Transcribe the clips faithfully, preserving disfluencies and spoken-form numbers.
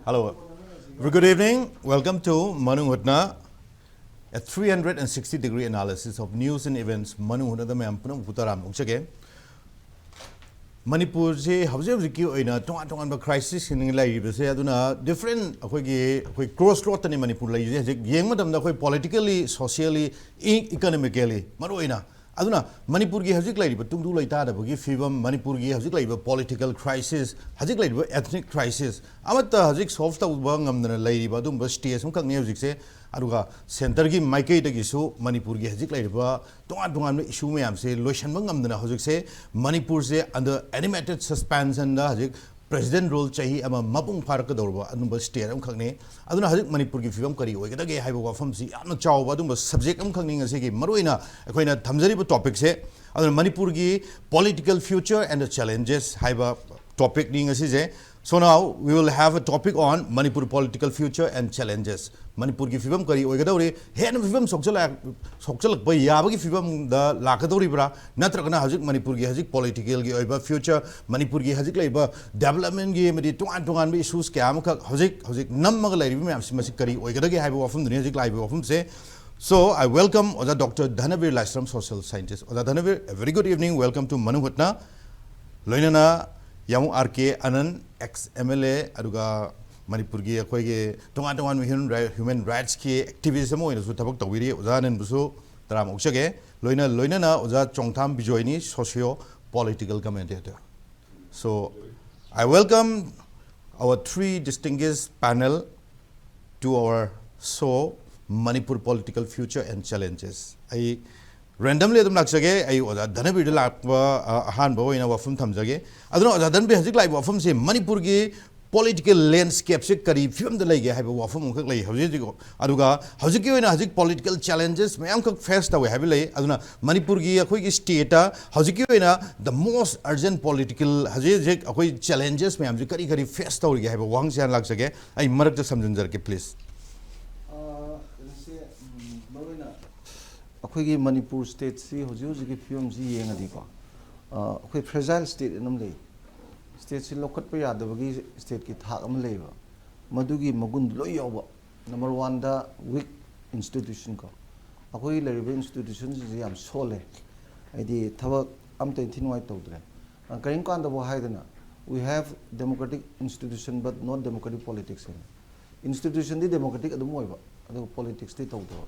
Hello. Very good evening. Welcome to Manung Hutna, a three hundred sixty degree analysis of news and events. Manung Hutnada ꯃꯌꯥꯝ ꯄꯨꯝꯅꯃꯛꯄꯨ ꯇꯔꯥꯝꯅ ꯑꯣꯛꯆꯒꯦ꯫ ꯃꯅꯤꯄꯨꯔꯁꯤ ꯍꯧꯖꯤꯛ ꯍꯧꯖꯤꯛꯀꯤ ꯑꯣꯏꯅ ꯇꯣꯉꯥꯟ ꯇꯣꯉꯥꯟꯕ crisis ꯁꯤꯡ ꯂꯩꯔꯤꯕꯁꯦ, ꯑꯗꯨꯅ different ꯑꯩꯈꯣꯏꯒꯤ, ꯑꯩꯈꯣꯏ cross road ꯇꯅꯤ ꯃꯅꯤꯄꯨꯔ ꯂꯩꯔꯤꯁꯦ꯫ ꯍꯧꯖꯤꯛ ꯌꯦꯡꯕ ꯃꯇꯝꯗ ꯑꯩꯈꯣꯏ politically, socially, e-, economically ꯃꯔꯨꯑꯣꯏꯅ꯫ ꯑꯗꯨꯅ ꯃꯅꯤꯄꯨꯔꯒꯤ ꯍꯧꯖꯤꯛ ꯂꯩꯔꯤꯕ ꯇꯨꯡꯗꯨ ꯂꯩꯇꯥꯗꯕꯒꯤ ꯐꯤꯕꯝ, ꯃꯅꯤꯄꯨꯔꯒꯤ ꯍꯧꯖꯤꯛ ꯂꯩꯔꯤꯕ political crisis, ꯍꯧꯖꯤꯛ ꯂꯩꯔꯤꯕ ethnic crisis ꯑꯃꯠꯇ ꯍꯧꯖꯤꯛ solve ꯇꯧꯕ ꯉꯝꯗꯅ ꯂꯩꯔꯤꯕ ꯑꯗꯨꯒꯨꯝꯕ stage ꯑꯃꯈꯛꯅꯤ ꯍꯧꯖꯤꯛꯁꯦ꯫ ꯑꯗꯨꯒ centre ꯒꯤ ꯃꯥꯏꯀꯩꯗꯒꯤꯁꯨ ꯃꯅꯤꯄꯨꯔꯒꯤ ꯍꯧꯖꯤꯛ ꯂꯩꯔꯤꯕ ꯇꯣꯉꯥꯟ ꯇꯣꯉꯥꯟꯕ issue ꯃꯌꯥꯝꯁꯦ ꯂꯣꯏꯁꯤꯟꯕ ꯉꯝꯗꯅ ꯍꯧꯖꯤꯛꯁꯦ ꯃꯅꯤꯄꯨꯔꯁꯦ under animated suspension ꯗ ꯍꯧꯖꯤꯛ President rule ꯆꯍꯤ ꯑꯃ ꯃꯄꯨꯡ ꯐꯥꯔꯛꯀꯗꯧꯔꯕ ꯑꯗꯨꯝꯕ state ꯑꯃꯈꯛꯅꯤ꯫ ꯑꯗꯨꯅ ꯍꯧꯖꯤꯛ ꯃꯅꯤꯄꯨꯔꯒꯤ ꯐꯤꯕꯝ ꯀꯔꯤ ꯑꯣꯏꯒꯗꯒꯦ ꯍꯥꯏꯕ ꯋꯥꯐꯝꯁꯤ ꯌꯥꯝꯅ ꯆꯥꯎꯕ ꯑꯗꯨꯝꯕ subject ꯑꯃꯈꯛꯅꯤ ꯉꯁꯤꯒꯤ ꯃꯔꯨꯑꯣꯏꯅ ꯑꯩꯈꯣꯏꯅ ꯊꯝꯖꯔꯤꯕ topic ꯁꯦ꯫ ꯑꯗꯨꯅ ꯃꯅꯤꯄꯨꯔꯒꯤ political future and the challenges ꯍꯥꯏꯕ topic ꯅꯤ ꯉꯁꯤꯁꯦ꯫ So now we will have a topic on Manipur political future and challenges. ꯃꯅꯤꯄꯨꯔꯒꯤ ꯐꯤꯕꯝ ꯀꯔꯤ ꯑꯣꯏꯒꯗꯧꯔꯤ? ꯍꯦꯟꯅ ꯐꯤꯕꯝ ꯁꯣꯛꯆꯜꯂꯛ-, ꯁꯣꯛꯆꯜꯂꯛꯄ ꯌꯥꯕꯒꯤ ꯐꯤꯕꯝꯗ ꯂꯥꯛꯀꯗꯧꯔꯤꯕ꯭ꯔꯥ? ꯅꯠꯇ꯭ꯔꯒꯅ ꯍꯧꯖꯤꯛ ꯃꯅꯤꯄꯨꯔꯒꯤ ꯍꯧꯖꯤꯛ political ꯒꯤ ꯑꯣꯏꯕ future, ꯃꯅꯤꯄꯨꯔꯒꯤ ꯍꯧꯖꯤꯛ ꯂꯩꯔꯤꯕ development ꯒꯤ ꯑꯃꯗꯤ ꯇꯣꯉꯥꯟ ꯇꯣꯉꯥꯟꯕ issues ꯀꯌꯥ ꯑꯃꯈꯛ ꯍꯧꯖꯤꯛ, ꯍꯧꯖꯤꯛ ꯅꯝꯃꯒ ꯂꯩꯔꯤꯕ ꯃꯌꯥꯝꯁꯤ ꯃꯁꯤ ꯀꯔꯤ ꯑꯣꯏꯒꯗꯒꯦ ꯍꯥꯏꯕ ꯋꯥꯐꯝꯗꯨꯅꯤ ꯍꯧꯖꯤꯛ ꯂꯥꯛꯏꯕ ꯋꯥꯐꯝꯁꯦ꯫ So I welcome ꯑꯣꯖꯥ Doctor ꯙꯅꯕꯤꯔ ꯂꯥꯏꯁ꯭ꯔꯝ, social scientist꯫ ꯑꯣꯖꯥ ꯙꯅꯕꯤꯔ, a very good evening, welcome to Manung Hutna꯫ ꯂꯣꯏꯅꯅ ꯌꯥꯃꯨ R K Anand, ex M L A, ꯑꯗꯨꯒ ꯃꯅꯤꯄꯨꯔꯒꯤ ꯑꯩꯈꯣꯏꯒꯤ ꯇꯣꯉꯥꯟ ꯇꯣꯉꯥꯟꯕ human ꯔꯥꯏ-, human rights ꯀꯤ activist ꯑꯃ ꯑꯣꯏꯅꯁꯨ ꯊꯕꯛ ꯇꯧꯕꯤꯔꯤ꯫ ꯑꯣꯖꯥ ꯑꯅꯟꯕꯨꯁꯨ ꯇꯔꯥꯝꯅ ꯑꯣꯛꯆꯒꯦ꯫ ꯂꯣꯏꯅ, ꯂꯣꯏꯅꯅ ꯑꯣꯖꯥ ꯆꯣꯡꯊꯥꯝ ꯕꯤꯖꯣꯏꯅꯤ, socio political commentator꯫ So I welcome our three distinguished panel to our show, Manipur Political Future and Challenges꯫ ꯑꯩ randomly ꯑꯗꯨꯝ ꯂꯥꯛꯆꯒꯦ꯫ ꯑꯩ ꯑꯣꯖꯥ ꯙꯅꯕꯤꯔꯗ ꯂꯥꯛꯄ, ꯑ, ꯑꯍꯥꯟꯕ ꯑꯣꯏꯅ ꯋꯥꯐꯝ ꯊꯝꯖꯒꯦ꯫ ꯑꯗꯨꯅ ꯑꯣꯖꯥ ꯙꯅꯕꯤꯔ, ꯍꯧꯖꯤꯛ ꯂꯥꯛꯏꯕ ꯋꯥꯐꯝꯁꯤ ꯃꯅꯤꯄꯨꯔꯒꯤ political landscape ꯁꯦ ꯀꯔꯤ ꯐꯤꯕꯝꯗ ꯂꯩꯒꯦ ꯍꯥꯏꯕ ꯋꯥꯐꯝ ꯑꯃꯈꯛ ꯂꯩ ꯍꯧꯖꯤꯛ ꯍꯧꯖꯤꯛ꯫ ꯑꯗꯨꯒ ꯍꯧꯖꯤꯛꯀꯤ ꯑꯣꯏꯅ ꯍꯧꯖꯤꯛ political challenges ꯃꯌꯥꯝꯈꯛ face ꯇꯧꯋꯦ ꯍꯥꯏꯕ ꯂꯩ꯫ ꯑꯗꯨꯅ ꯃꯅꯤꯄꯨꯔꯒꯤ ꯑꯩꯈꯣꯏꯒꯤ state ꯇ ꯍꯧꯖꯤꯛꯀꯤ ꯑꯣꯏꯅ the most urgent political ꯍꯧꯖꯤꯛ ꯍꯧꯖꯤꯛ ꯑꯩꯈꯣꯏ challenges ꯃꯌꯥꯝꯁꯦ ꯀꯔꯤ ꯀꯔꯤ face ꯇꯧꯔꯤꯒꯦ ꯍꯥꯏꯕ ꯋꯥꯍꯪꯁꯦ ꯍꯥꯟꯅ ꯂꯥꯛꯆꯒꯦ꯫ ꯑꯩ ꯃꯔꯛꯇ ꯁꯝꯖꯤꯟꯖꯔꯛꯀꯦ, please꯫ ꯑ, ꯀꯩꯅꯣꯁꯦ, ꯎꯝ, ꯃꯔꯨꯑꯣꯏꯅ ꯑꯩꯈꯣꯏꯒꯤ ꯃꯅꯤꯄꯨꯔ state ꯁꯤ ꯍꯧꯖꯤꯛ ꯍꯧꯖꯤꯛꯀꯤ ꯐꯤꯕꯝꯁꯤ ꯌꯦꯡꯉꯗꯤꯀꯣ, ꯑ, ꯑꯩꯈꯣꯏ fragile state ꯑꯃ ꯂꯩ꯫ ꯁ꯭ꯇꯦꯠꯁꯤ ꯂꯧꯈꯠꯄ ꯌꯥꯗꯕꯒꯤ ꯁ꯭ꯇꯦꯠꯀꯤ ꯊꯥꯛ ꯑꯃ ꯂꯩꯌꯦꯕ꯫ ꯃꯗꯨꯒꯤ ꯃꯒꯨꯟ ꯂꯣꯏ ꯌꯥꯎꯕ꯫ ꯅꯝꯕꯔ ꯋꯥꯟꯗ ꯋꯤꯛ ꯏꯟꯁꯇꯤꯇ꯭ꯌꯨꯁꯟ ꯀꯣ꯫ ꯑꯩꯈꯣꯏꯒꯤ ꯂꯩꯔꯤꯕ ꯏꯟꯁꯇꯤꯇ꯭ꯌꯨꯁꯟꯁꯤꯡꯁꯦ ꯌꯥꯝ ꯁꯣꯜꯂꯦ꯫ ꯍꯥꯏꯗꯤ ꯊꯕꯛ ꯑꯝꯇ ꯏꯟꯊꯤ ꯅꯨꯡꯉꯥꯏ ꯇꯧꯗ꯭ꯔꯦ꯫ ꯑ, ꯀꯔꯤꯒꯨꯝ ꯀꯥꯟꯗꯕꯨ ꯍꯥꯏꯗꯅ, "We have democratic institution but not democratic politics" ꯍꯥꯏꯅ꯫ ꯏꯟꯁꯇꯤꯇ꯭ꯌꯨꯁꯟꯗꯤ ꯗꯦꯃꯣꯀ꯭ꯔꯦꯇꯤꯛ ꯑꯗꯨꯝ ꯑꯣꯏꯕ, ꯑꯗꯨꯒ ꯄꯣꯂꯤꯇꯤꯛꯁꯇꯤ ꯇꯧꯗꯕ꯫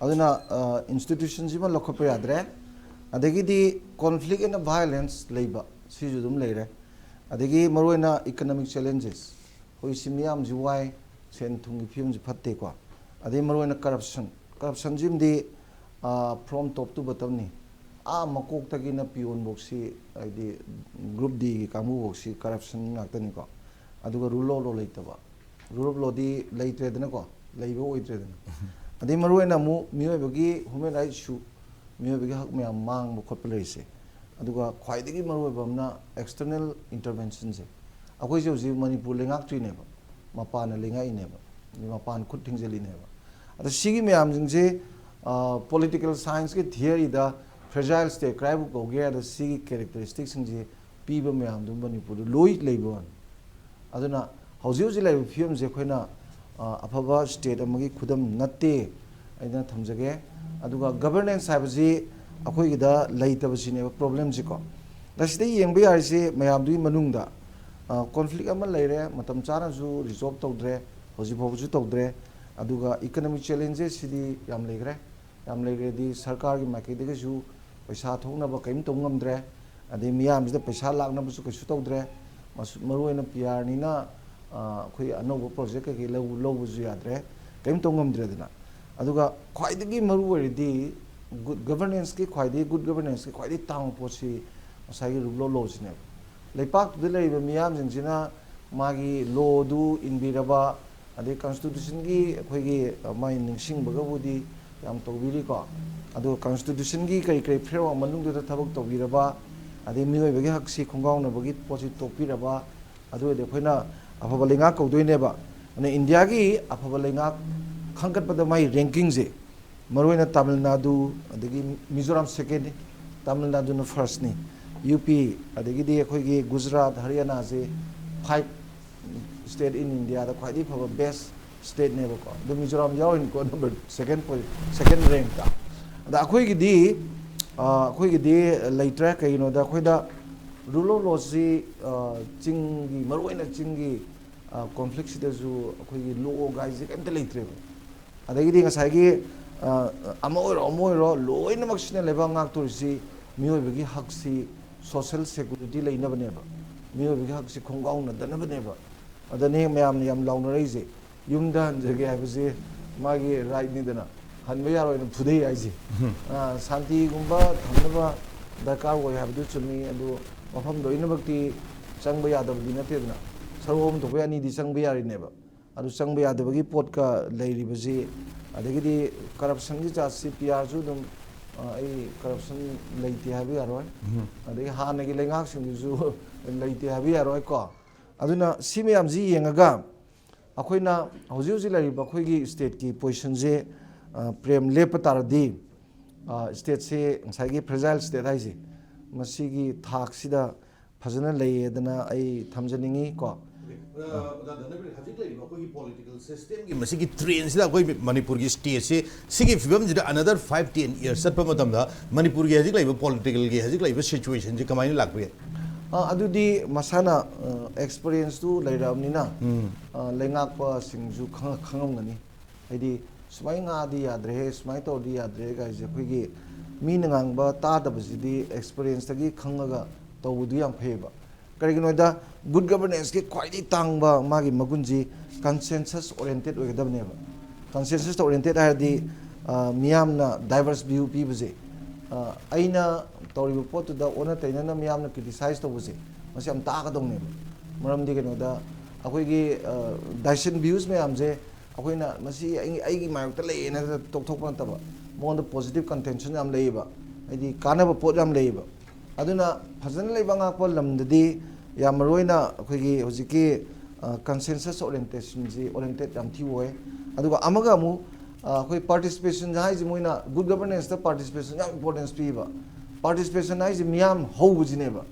ꯑꯗꯨꯅ, ꯑ, ꯏꯟꯁꯇꯤꯇ꯭ꯌꯨꯁꯟꯁꯤꯃ ꯂꯧꯈꯠꯄ ꯌꯥꯗ꯭ꯔꯦ꯫ ꯑꯗꯒꯤꯗꯤ ꯀꯣꯟꯐ꯭ꯂꯤꯛ ꯑꯦꯟ ꯚꯥꯏꯑꯣꯂꯦꯟꯁ ꯂꯩꯕ, ꯁꯤꯁꯨ ꯑꯗꯨꯝ ꯂꯩꯔꯦ꯫ ꯑꯗꯒꯤ ꯃꯔꯨꯑꯣꯏꯅ ꯏꯀꯅꯣꯃꯤꯛ ꯆꯦꯂꯦꯟꯖꯦꯁ, ꯍꯧꯖꯤꯛꯁꯤ ꯃꯤꯌꯥꯝꯁꯤ ꯋꯥꯏ, ꯁꯦꯟ ꯊꯨꯝꯒꯤ ꯐꯤꯕꯝꯁꯤ ꯐꯠꯇꯦꯀꯣ꯫ ꯑꯗꯩ ꯃꯔꯨꯑꯣꯏꯅ ꯀꯔꯞꯁꯟ, ꯀꯔꯞꯁꯟꯁꯤꯃꯗꯤ, ꯑ, from top to bottom ꯅꯤ꯫ ꯑꯥ ꯃꯀꯣꯛꯇꯒꯤꯅ ꯄꯤꯌꯣꯟꯐꯧꯁꯤ, ꯍꯥꯏꯗꯤ ꯒ꯭ꯔꯨꯞ ꯗꯤꯒꯤ ꯀꯥꯡꯕꯨꯐꯧꯁꯤ ꯀꯔꯞꯁꯟ ꯉꯥꯛꯇꯅꯤꯀꯣ꯫ ꯑꯗꯨꯒ ꯔꯨꯜ ꯑꯣꯐ ꯂꯣ ꯂꯩꯇꯕ, ꯔꯨꯜ ꯑꯣꯐ ꯂꯣꯗꯤ ꯂꯩꯇ꯭ꯔꯦꯗꯅꯀꯣ, ꯂꯩꯕ ꯑꯣꯏꯗ꯭ꯔꯦꯗꯅ꯫ ꯑꯗꯩ ꯃꯔꯨꯑꯣꯏꯅ ꯑꯃꯨꯛ ꯃꯤꯑꯣꯏꯕꯒꯤ ꯍ꯭ꯌꯨꯃꯦꯟ ꯔꯥꯏꯠ ꯏꯁꯨ, ꯃꯤꯑꯣꯏꯕꯒꯤ ꯍꯛ ꯃꯌꯥꯝ ꯃꯥꯡꯕ ꯈꯣꯠꯄ ꯂꯩꯔꯤꯁꯦ꯫ ꯑꯗꯨꯒ ꯈ꯭ꯋꯥꯏꯗꯒꯤ ꯃꯔꯨꯑꯣꯏꯕ ꯑꯃꯅ ꯑꯦꯛꯁꯇꯔꯅꯦꯜ ꯏꯟꯇꯔꯚꯦꯟꯁꯟꯁꯦ꯫ ꯑꯩꯈꯣꯏꯁꯦ ꯍꯧꯖꯤꯛ ꯃꯅꯤꯄꯨꯔ ꯂꯩꯉꯥꯛꯇ꯭ꯔꯤꯅꯦꯕ, ꯃꯄꯥꯟꯅ ꯂꯩꯉꯥꯛꯏꯅꯦꯕ, ꯃꯄꯥꯟ ꯈꯨꯠ ꯊꯤꯡꯖꯤꯜꯂꯤꯅꯦꯕ꯫ ꯑꯗ ꯁꯤꯒꯤ ꯃꯌꯥꯝꯁꯤꯡꯁꯦ, ꯑ, ꯄꯣꯂꯤꯇꯤꯀꯦꯜ ꯁꯥꯏꯟꯁꯀꯤ ꯊꯤꯑꯣꯔꯤꯗ ꯐ꯭ꯔꯦꯖꯥꯏꯜ ꯁ꯭ꯇꯦꯠ ꯀꯗꯥꯏꯕꯨ ꯀꯧꯒꯦ ꯍꯥꯏꯗ ꯁꯤꯒꯤ ꯀꯦꯔꯦꯛꯇꯔꯤꯁꯇꯤꯛꯁꯤꯡꯁꯦ ꯄꯤꯕ ꯃꯌꯥꯝꯗꯨ ꯃꯅꯤꯄꯨꯔꯗ ꯂꯣꯏ ꯂꯩꯕ ꯋꯥꯅꯤ꯫ ꯑꯗꯨꯅ ꯍꯧꯖꯤꯛ ꯍꯧꯖꯤꯛ ꯂꯩꯔꯤꯕ ꯐꯤꯕꯝꯁꯦ ꯑꯩꯈꯣꯏꯅ, ꯑ, ꯑꯐꯕ ꯁ꯭ꯇꯦꯠ ꯑꯃꯒꯤ ꯈꯨꯗꯝ ꯅꯠꯇꯦ ꯍꯥꯏꯅ ꯊꯝꯖꯒꯦ꯫ ꯑꯗꯨꯒ ꯒꯕꯔꯅꯦꯟꯁ ꯍꯥꯏꯕꯁꯤ ꯑꯩꯈꯣꯏꯒꯤꯗ ꯂꯩꯇꯕꯁꯤꯅꯦꯕ ꯄ꯭ꯔꯣꯕ꯭ꯂꯦꯝꯁꯤꯀꯣ꯫ ꯃꯁꯤꯗ ꯌꯦꯡꯕ ꯌꯥꯔꯤꯁꯤ ꯃꯌꯥꯝꯗꯨꯒꯤ ꯃꯅꯨꯡꯗ, ꯑ, ꯀꯣꯟꯐ꯭ꯂꯤꯛ ꯑꯃ ꯂꯩꯔꯦ, ꯃꯇꯝ ꯆꯥꯅꯁꯨ ꯔꯤꯖꯣꯜꯕ ꯇꯧꯗ꯭ꯔꯦ, ꯍꯧꯖꯤꯛ ꯐꯥꯎꯕꯁꯨ ꯇꯧꯗ꯭ꯔꯦ꯫ ꯑꯗꯨꯒ ꯏꯀꯅꯣꯃꯤꯛ ꯆꯦꯂꯦꯟꯖꯦꯁ ꯁꯤꯗꯤ ꯌꯥꯝ ꯂꯩꯈ꯭ꯔꯦ꯫ ꯌꯥꯝ ꯂꯩꯈ꯭ꯔꯦꯗꯤ ꯁꯔꯀꯥꯔꯒꯤ ꯃꯥꯏꯀꯩꯗꯒꯤꯁꯨ ꯄꯩꯁꯥ ꯊꯣꯛꯅꯕ ꯀꯔꯤꯝ ꯇꯧ ꯉꯝꯗ꯭ꯔꯦ꯫ ꯑꯗꯩ ꯃꯤꯌꯥꯝꯁꯤꯗ ꯄꯩꯁꯥ ꯂꯥꯛꯅꯕꯁꯨ ꯀꯩꯁꯨ ꯇꯧꯗ꯭ꯔꯦ꯫ ꯃꯁꯨ-, ꯃꯔꯨꯑꯣꯏꯅ ꯄꯤ ꯑꯥꯔꯅꯤꯅ, ꯑ, ꯑꯩꯈꯣꯏ ꯑꯅꯧꯕ ꯄ꯭ꯔꯣꯖꯦꯛ ꯀꯩꯀꯩ ꯂꯧ-, ꯂꯧꯕꯁꯨ ꯌꯥꯗ꯭ꯔꯦ꯫ ꯀꯔꯤꯝ ꯇꯧ ꯉꯝꯗ꯭ꯔꯦꯗꯅ꯫ ꯑꯗꯨꯒ ꯈ꯭ꯋꯥꯏꯗꯒꯤ ꯃꯔꯨ ꯑꯣꯏꯔꯤꯗꯤ ꯒꯨꯗ ꯒꯕꯔꯅꯦꯟꯁꯀꯤ ꯈ꯭ꯋꯥꯏꯗꯒꯤ, ꯒꯨꯗ ꯒꯕꯔꯅꯦꯟꯁꯀꯤ ꯈ꯭ꯋꯥꯏꯗꯒꯤ ꯇꯥꯡꯕ ꯄꯣꯠꯁꯤ ꯉꯁꯥꯏꯒꯤ ꯔꯨꯜ ꯑꯣꯐ ꯂꯣꯁꯤꯅꯦꯕ꯫ ꯂꯩꯄꯥꯛꯇꯨꯗ ꯂꯩꯔꯤꯕ ꯃꯤꯌꯥꯝꯁꯤꯡꯁꯤꯅ ꯃꯥꯒꯤ ꯂꯣꯗꯨ ꯏꯟꯕꯤꯔꯕ, ꯑꯗꯩ ꯀꯟꯁꯇꯤꯇ꯭ꯌꯨꯁꯟꯒꯤ ꯑꯩꯈꯣꯏꯒꯤ, ꯑ, ꯃꯥꯒꯤ ꯅꯤꯡꯁꯤꯡꯕꯒꯕꯨꯗꯤ ꯌꯥꯝ ꯇꯧꯕꯤꯔꯤꯀꯣ꯫ ꯑꯗꯨꯒ ꯀꯟꯁꯇꯤꯇ꯭ꯌꯨꯁꯟꯒꯤ ꯀꯔꯤ ꯀꯔꯤ ꯐ꯭ꯔꯦꯝꯋꯥꯔꯛ ꯃꯅꯨꯡꯗꯨꯗ ꯊꯕꯛ ꯇꯧꯕꯤꯔꯕ, ꯑꯗꯩ ꯃꯤꯑꯣꯏꯕꯒꯤ ꯍꯛꯁꯤ ꯈꯣꯡꯒꯥꯎꯅꯕꯒꯤ ꯄꯣꯠꯁꯤ ꯇꯣꯛꯄꯤꯔꯕ, ꯑꯗꯨ ꯑꯣꯏꯔꯗꯤ ꯑꯩꯈꯣꯏꯅ ꯑꯐꯕ ꯂꯩꯉꯥꯛ ꯀꯧꯗꯣꯏꯅꯦꯕ꯫ ꯑꯗꯨꯅ ꯏꯟꯗꯤꯌꯥꯒꯤ ꯑꯐꯕ ꯂꯩꯉꯥꯛ ꯈꯟꯒꯠꯄꯗ ꯃꯥꯒꯤ ꯔꯦꯡꯀꯤꯡꯁꯦ, ꯃꯔꯨꯑꯣꯏꯅ ꯇꯥꯃꯤꯜ ꯅꯥꯗꯨ, ꯑꯗꯒꯤ ꯃꯤꯖꯣꯔꯥꯝ ꯁꯦꯀꯦꯟꯅꯤ, ꯇꯥꯃꯤꯜ ꯅꯥꯗꯨꯅ ꯐꯥꯔꯁꯅꯤ꯫ ꯌꯨ ꯄꯤ, ꯑꯗꯒꯤꯗꯤ ꯑꯩꯈꯣꯏꯒꯤ Gujarat, ꯍꯔꯤꯌꯥꯅꯥꯁꯦ five state in India ꯗ ꯈ꯭ꯋꯥꯏꯗꯒꯤ ꯐꯕ best state ꯅꯦꯕꯀꯣ꯫ ꯑꯗꯨ Mizoram ꯌꯥꯎꯔꯤꯅꯤꯀꯣ, number second position, second rank ꯇ꯫ ꯑꯗ ꯑꯩꯈꯣꯏꯒꯤꯗꯤ, ꯑ, ꯑꯩꯈꯣꯏꯒꯤꯗꯤ ꯂꯩꯇ꯭ꯔꯦ꯫ ꯀꯩꯒꯤꯅꯣꯗ ꯑꯩꯈꯣꯏꯗ rule of law ꯁꯤ, ꯑ, ꯆꯤꯡꯒꯤ, ꯃꯔꯨꯑꯣꯏꯅ ꯆꯤꯡꯒꯤ, ꯑ, conflict ꯁꯤꯗꯁꯨ ꯑꯩꯈꯣꯏꯒꯤ law ꯒꯥꯏꯁꯦ ꯀꯩꯝꯇ ꯂꯩꯇ꯭ꯔꯦꯕ꯫ ꯑꯗꯒꯤꯗꯤ ꯉꯁꯥꯏꯒꯤ, ꯑ, ꯑꯃ ꯑꯣꯏꯔꯣ ꯑꯃ ꯑꯣꯏꯔꯣ ꯂꯣꯏꯅꯃꯛꯁꯤꯅ ꯂꯩꯕꯥꯛ ꯉꯥꯛꯇꯣꯔꯤꯁꯤ ꯃꯤꯑꯣꯏꯕꯒꯤ ꯍꯛꯁꯤ, social security ꯂꯩꯅꯕꯅꯦꯕ, ꯃꯤꯑꯣꯏꯕꯒꯤ ꯍꯛꯁꯤ ꯈꯣꯡꯒꯥꯎꯅꯗꯅꯕꯅꯦꯕ꯫ ꯑꯗꯅꯦ ꯃꯌꯥꯝꯅ ꯌꯥꯝ ꯂꯥꯎꯅꯔꯛꯏꯁꯦ꯫ ꯌꯨꯝꯗ ꯍꯟꯖꯒꯦ ꯍꯥꯏꯕꯁꯦ ꯃꯥꯒꯤ right ꯅꯤꯗꯅ, ꯍꯟꯕ ꯌꯥꯔꯣꯏꯅ ꯐꯨꯗꯩ ꯍꯥꯏꯁꯦ꯫ ꯑ, ꯁꯥꯟꯇꯤꯒꯨꯝꯕ ꯊꯝꯅꯕ ꯗꯔꯀꯥꯔ ꯑꯣꯏ ꯍꯥꯏꯕꯗꯨ ꯆꯨꯝꯃꯤ, ꯑꯗꯨ ꯃꯐꯝ ꯂꯣꯏꯅꯃꯛꯇꯤ ꯆꯪꯕ ꯌꯥꯗꯕꯗꯤ ꯅꯠꯇꯦꯗꯅ, ꯁꯔꯨꯛ ꯑꯍꯨꯝ ꯊꯣꯛꯄꯩ ꯑꯅꯤꯗꯤ ꯆꯪꯕ ꯌꯥꯔꯤꯅꯦꯕ꯫ ꯑꯗꯨ ꯆꯪꯕ ꯌꯥꯗꯕꯒꯤ ꯄꯣꯠꯀ ꯂꯩꯔꯤꯕꯁꯤ, ꯑꯗꯒꯤꯗꯤ corruption ꯒꯤ ꯖꯥꯠꯁꯤ ꯄꯤ ꯑꯥꯔꯁꯨ ꯑꯗꯨꯝ, ꯑ, ꯑꯩ corruption ꯂꯩꯇꯦ ꯍꯥꯏꯕ ꯌꯥꯔꯣꯏ, ꯑꯗꯒꯤ ꯍꯥꯟꯅꯒꯤ ꯂꯩꯉꯥꯛꯁꯤꯡꯗꯨꯁꯨ ꯂꯩꯇꯦ ꯍꯥꯏꯕ ꯌꯥꯔꯣꯏꯀꯣ꯫ ꯑꯗꯨꯅ ꯁꯤ ꯃꯌꯥꯝꯁꯤ ꯌꯦꯡꯉꯒ ꯑꯩꯈꯣꯏꯅ ꯍꯧꯖꯤꯛ ꯍꯧꯖꯤꯛ ꯂꯩꯔꯤꯕ ꯑꯩꯈꯣꯏꯒꯤ state ꯀꯤ position ꯁꯦ, ꯑ, ꯄ꯭ꯔꯦꯝ ꯂꯦꯞꯄ ꯇꯥꯔꯗꯤ, ꯑ, state ꯁꯦ ꯉꯁꯥꯏꯒꯤ fragile state ꯍꯥꯏꯁꯦ, ꯃꯁꯤꯒꯤ ꯊꯥꯛꯁꯤꯗ ꯐꯖꯅ ꯂꯩꯌꯦꯗꯅ ꯑꯩ ꯊꯝꯖꯅꯤꯡꯉꯤ ꯀꯣ꯫ ꯑꯣꯀꯦ꯫ ꯑ, ꯑꯣꯖꯥ ꯙꯅꯕꯤꯔ, ꯍꯧꯖꯤꯛ ꯂꯩꯔꯤꯕ ꯑꯩꯈꯣꯏꯒꯤ political system ꯒꯤ ꯃꯁꯤꯒꯤ trend ꯁꯤꯗ ꯑꯩꯈꯣꯏ ꯃꯅꯤꯄꯨꯔꯒꯤ state ꯁꯤ ꯁꯤꯒꯤ ꯐꯤꯕꯝꯁꯤꯗ another five, ten years ꯆꯠꯄ ꯃꯇꯝꯗ ꯃꯅꯤꯄꯨꯔꯒꯤ ꯍꯧꯖꯤꯛ ꯂꯩꯔꯤꯕ political ꯒꯤ ꯍꯧꯖꯤꯛ ꯂꯩꯔꯤꯕ situation ꯁꯤ ꯀꯃꯥꯏꯅ ꯂꯥꯛꯄ ꯌꯥꯏ? ꯑ, ꯑꯗꯨꯗꯤ ꯃꯁꯥꯅ, ꯑ, experience ꯇꯨ ꯂꯩꯔꯛꯑꯕꯅꯤꯅ, ꯑ, ꯂꯩꯉꯥꯛꯄꯁꯤꯡꯁꯨ ꯈꯪꯉ-, ꯈꯪꯉꯝꯒꯅꯤ꯫ ꯍꯥꯏꯗꯤ ꯁꯨꯃꯥꯏꯅ ꯉꯥꯡꯉꯗꯤ ꯌꯥꯗ꯭ꯔꯦꯍꯦ, ꯁꯨꯃꯥꯏꯅ ꯇꯧꯔꯗꯤ ꯌꯥꯗ꯭ꯔꯦ ꯀꯥꯏꯁꯦ, ꯑꯩꯈꯣꯏꯒꯤ ꯃꯤꯅ ꯉꯥꯡꯕ ꯇꯥꯗꯕꯁꯤꯗꯤ experience ꯇꯒꯤ ꯈꯪꯉꯒ ꯇꯧꯕꯗꯨ ꯌꯥꯝ ꯐꯩꯌꯦꯕ꯫ ꯀꯔꯤꯒꯤꯅꯣꯗ good governance ꯀꯤ ꯈ꯭ꯋꯥꯏꯗꯒꯤ ꯇꯥꯡꯕ ꯃꯥꯒꯤ ꯃꯒꯨꯟꯁꯤ consensus oriented ꯑꯣꯏꯒꯗꯕꯅꯦꯕ꯫ Consensus oriented ꯍꯥꯏꯔꯗꯤ, ꯑ, ꯃꯤꯌꯥꯝꯅ diverse view ꯄꯤꯕꯁꯦ, ꯑ, ꯑꯩꯅ ꯇꯧꯔꯤꯕ ꯄꯣꯠꯇꯨꯗ ꯑꯣꯟꯅ ꯇꯩꯅꯅ ꯃꯤꯌꯥꯝꯅ criticize ꯇꯧꯕꯁꯦ, ꯃꯁꯤ ꯌꯥꯝ ꯇꯥꯛꯀꯗꯧꯅꯦꯕ꯫ ꯃꯔꯝꯗꯤ ꯀꯩꯅꯣꯗ ꯑꯩꯈꯣꯏꯒꯤ, ꯑ, dissent views ꯃꯌꯥꯝꯁꯦ ꯑꯩꯈꯣꯏꯅ ꯃꯁꯤ ꯑꯩ-, ꯑꯩꯒꯤ ꯃꯥꯌꯣꯛꯇ ꯂꯩꯌꯦꯅ ꯇꯣꯛꯊꯣꯛꯄ ꯅꯠꯇꯕ, ꯃꯉꯣꯟꯗ positive contention ꯌꯥꯝ ꯂꯩꯌꯦꯕ, ꯍꯥꯏꯗꯤ ꯀꯥꯟꯅꯕ ꯄꯣꯠ ꯌꯥꯝ ꯂꯩꯌꯦꯕ꯫ ꯑꯗꯨꯅ ꯐꯖꯅ ꯂꯩꯕ ꯉꯥꯛꯄ ꯂꯝꯗꯗꯤ ꯌꯥꯝ ꯃꯔꯨ ꯑꯣꯏꯅ ꯑꯩꯈꯣꯏꯒꯤ ꯍꯧꯖꯤꯛꯀꯤ, ꯑ, consensus orientation ꯁꯤ oriented ꯌꯥꯝ ꯊꯤ ꯑꯣꯏ꯫ ꯑꯗꯨꯒ ꯑꯃꯒ ꯑꯃꯨꯛ, ꯑ, ꯑꯩꯈꯣꯏ participation ꯍꯥꯏꯁꯤ ꯃꯣꯏꯅ good governance ꯇ participation ꯌꯥꯝ importance ꯄꯤꯕ꯫ Participation ꯍꯥꯏꯁꯦ ꯃꯤꯌꯥꯝ ꯍꯧꯕꯁꯤꯅꯦꯕ꯫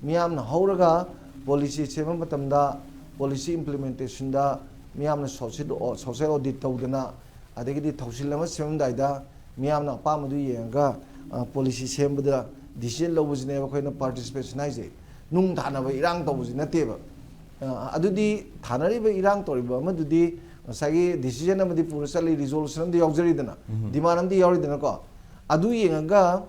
ꯃꯤꯌꯥꯝꯅ ꯍꯧꯔꯒ policy ꯁꯦꯝꯕ ꯃꯇꯝꯗ, policy implementation ꯗ ꯃꯤꯌꯥꯝꯅ social, social audit ꯇꯧꯗꯅ, ꯑꯗꯒꯤꯗꯤ ꯊꯧꯁꯤꯜ ꯑꯃ ꯁꯦꯝꯃꯝꯗꯥꯏꯗ ꯃꯤꯌꯥꯝꯅ ꯑꯄꯥꯝꯕꯗꯨ ꯌꯦꯡꯉꯒ, ꯑ, policy ꯁꯦꯝꯕꯗ decision ꯂꯧꯕꯁꯤꯅꯦꯕ ꯑꯩꯈꯣꯏꯅ participation ꯍꯥꯏꯁꯦ꯫ ꯅꯨꯡ ꯊꯥꯅꯕ ꯏꯔꯥꯡ ꯇꯧꯕꯁꯤ ꯅꯠꯇꯦꯕ꯫ ꯑ, ꯑꯗꯨꯗꯤ ꯊꯥꯅꯔꯤꯕ ꯏꯔꯥꯡ ꯇꯧꯔꯤꯕ ꯑꯃꯗꯨꯗꯤ ꯉꯁꯥꯏꯒꯤ decision ꯑꯃꯗꯤ ꯄꯨꯔ ꯆꯠꯂꯤ, resolution ꯑꯃꯗꯤ ꯌꯥꯎꯖꯔꯤꯗꯅ, demand ꯑꯃꯗꯤ ꯌꯥꯎꯔꯤꯗꯅꯀꯣ꯫ ꯑꯗꯨ ꯌꯦꯡꯉꯒ,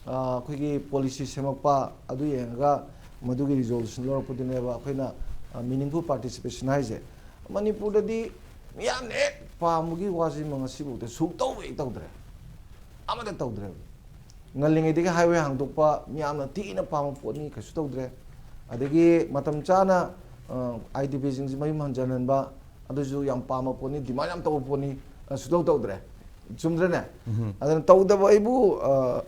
ꯑ, ꯑꯩꯈꯣꯏꯒꯤ policy ꯁꯦꯝꯃꯛꯄ, ꯑꯗꯨ ꯌꯦꯡꯉꯒ ꯃꯗꯨꯒꯤ resolution ꯂꯧꯔꯛꯄꯗꯨꯅꯦꯕ ꯑꯩꯈꯣꯏꯅ, ꯑ, meaningful participation ꯍꯥꯏꯁꯦ꯫ ꯃꯅꯤꯄꯨꯔꯗꯗꯤ ꯃꯤꯌꯥꯝꯅ ꯍꯦꯛ ꯄꯥꯝꯕꯒꯤ ꯋꯥꯁꯤꯃ ꯉꯁꯤꯐꯥꯎꯗ ꯁꯨꯡꯇꯧ ꯍꯦꯛ ꯇꯧꯗ꯭ꯔꯦ꯫ ꯑꯃꯠꯇ ꯇꯧꯗ꯭ꯔꯦꯕ꯫ ꯉꯜꯂꯤꯉꯩꯗꯒꯤ highway ꯍꯥꯡꯗꯣꯛꯄ ꯃꯤꯌꯥꯝꯅ ꯊꯤꯅ ꯄꯥꯝꯕ ꯄꯣꯠꯅꯤ, ꯀꯩꯁꯨ ꯇꯧꯗ꯭ꯔꯦ꯫ ꯑꯗꯒꯤ ꯃꯇꯝ ꯆꯥꯅ, ꯑ, IDP ꯁꯤꯡꯁꯤ ꯃꯌꯨꯝ ꯍꯟꯖꯤꯟꯍꯟꯕ, ꯑꯗꯨꯁꯨ ꯌꯥꯝ ꯄꯥꯝꯕ ꯄꯣꯠꯅꯤ, demand ꯌꯥꯝ ꯇꯧꯕ ꯄꯣꯠꯅꯤ, ꯑ, ꯁꯨꯡꯇꯧ ꯇꯧꯗ꯭ꯔꯦ꯫ ꯆꯨꯝꯗ꯭ꯔꯅꯦ? ꯑꯗꯨꯅ ꯇꯧꯗꯕ ꯑꯩꯕꯨ, ꯑ,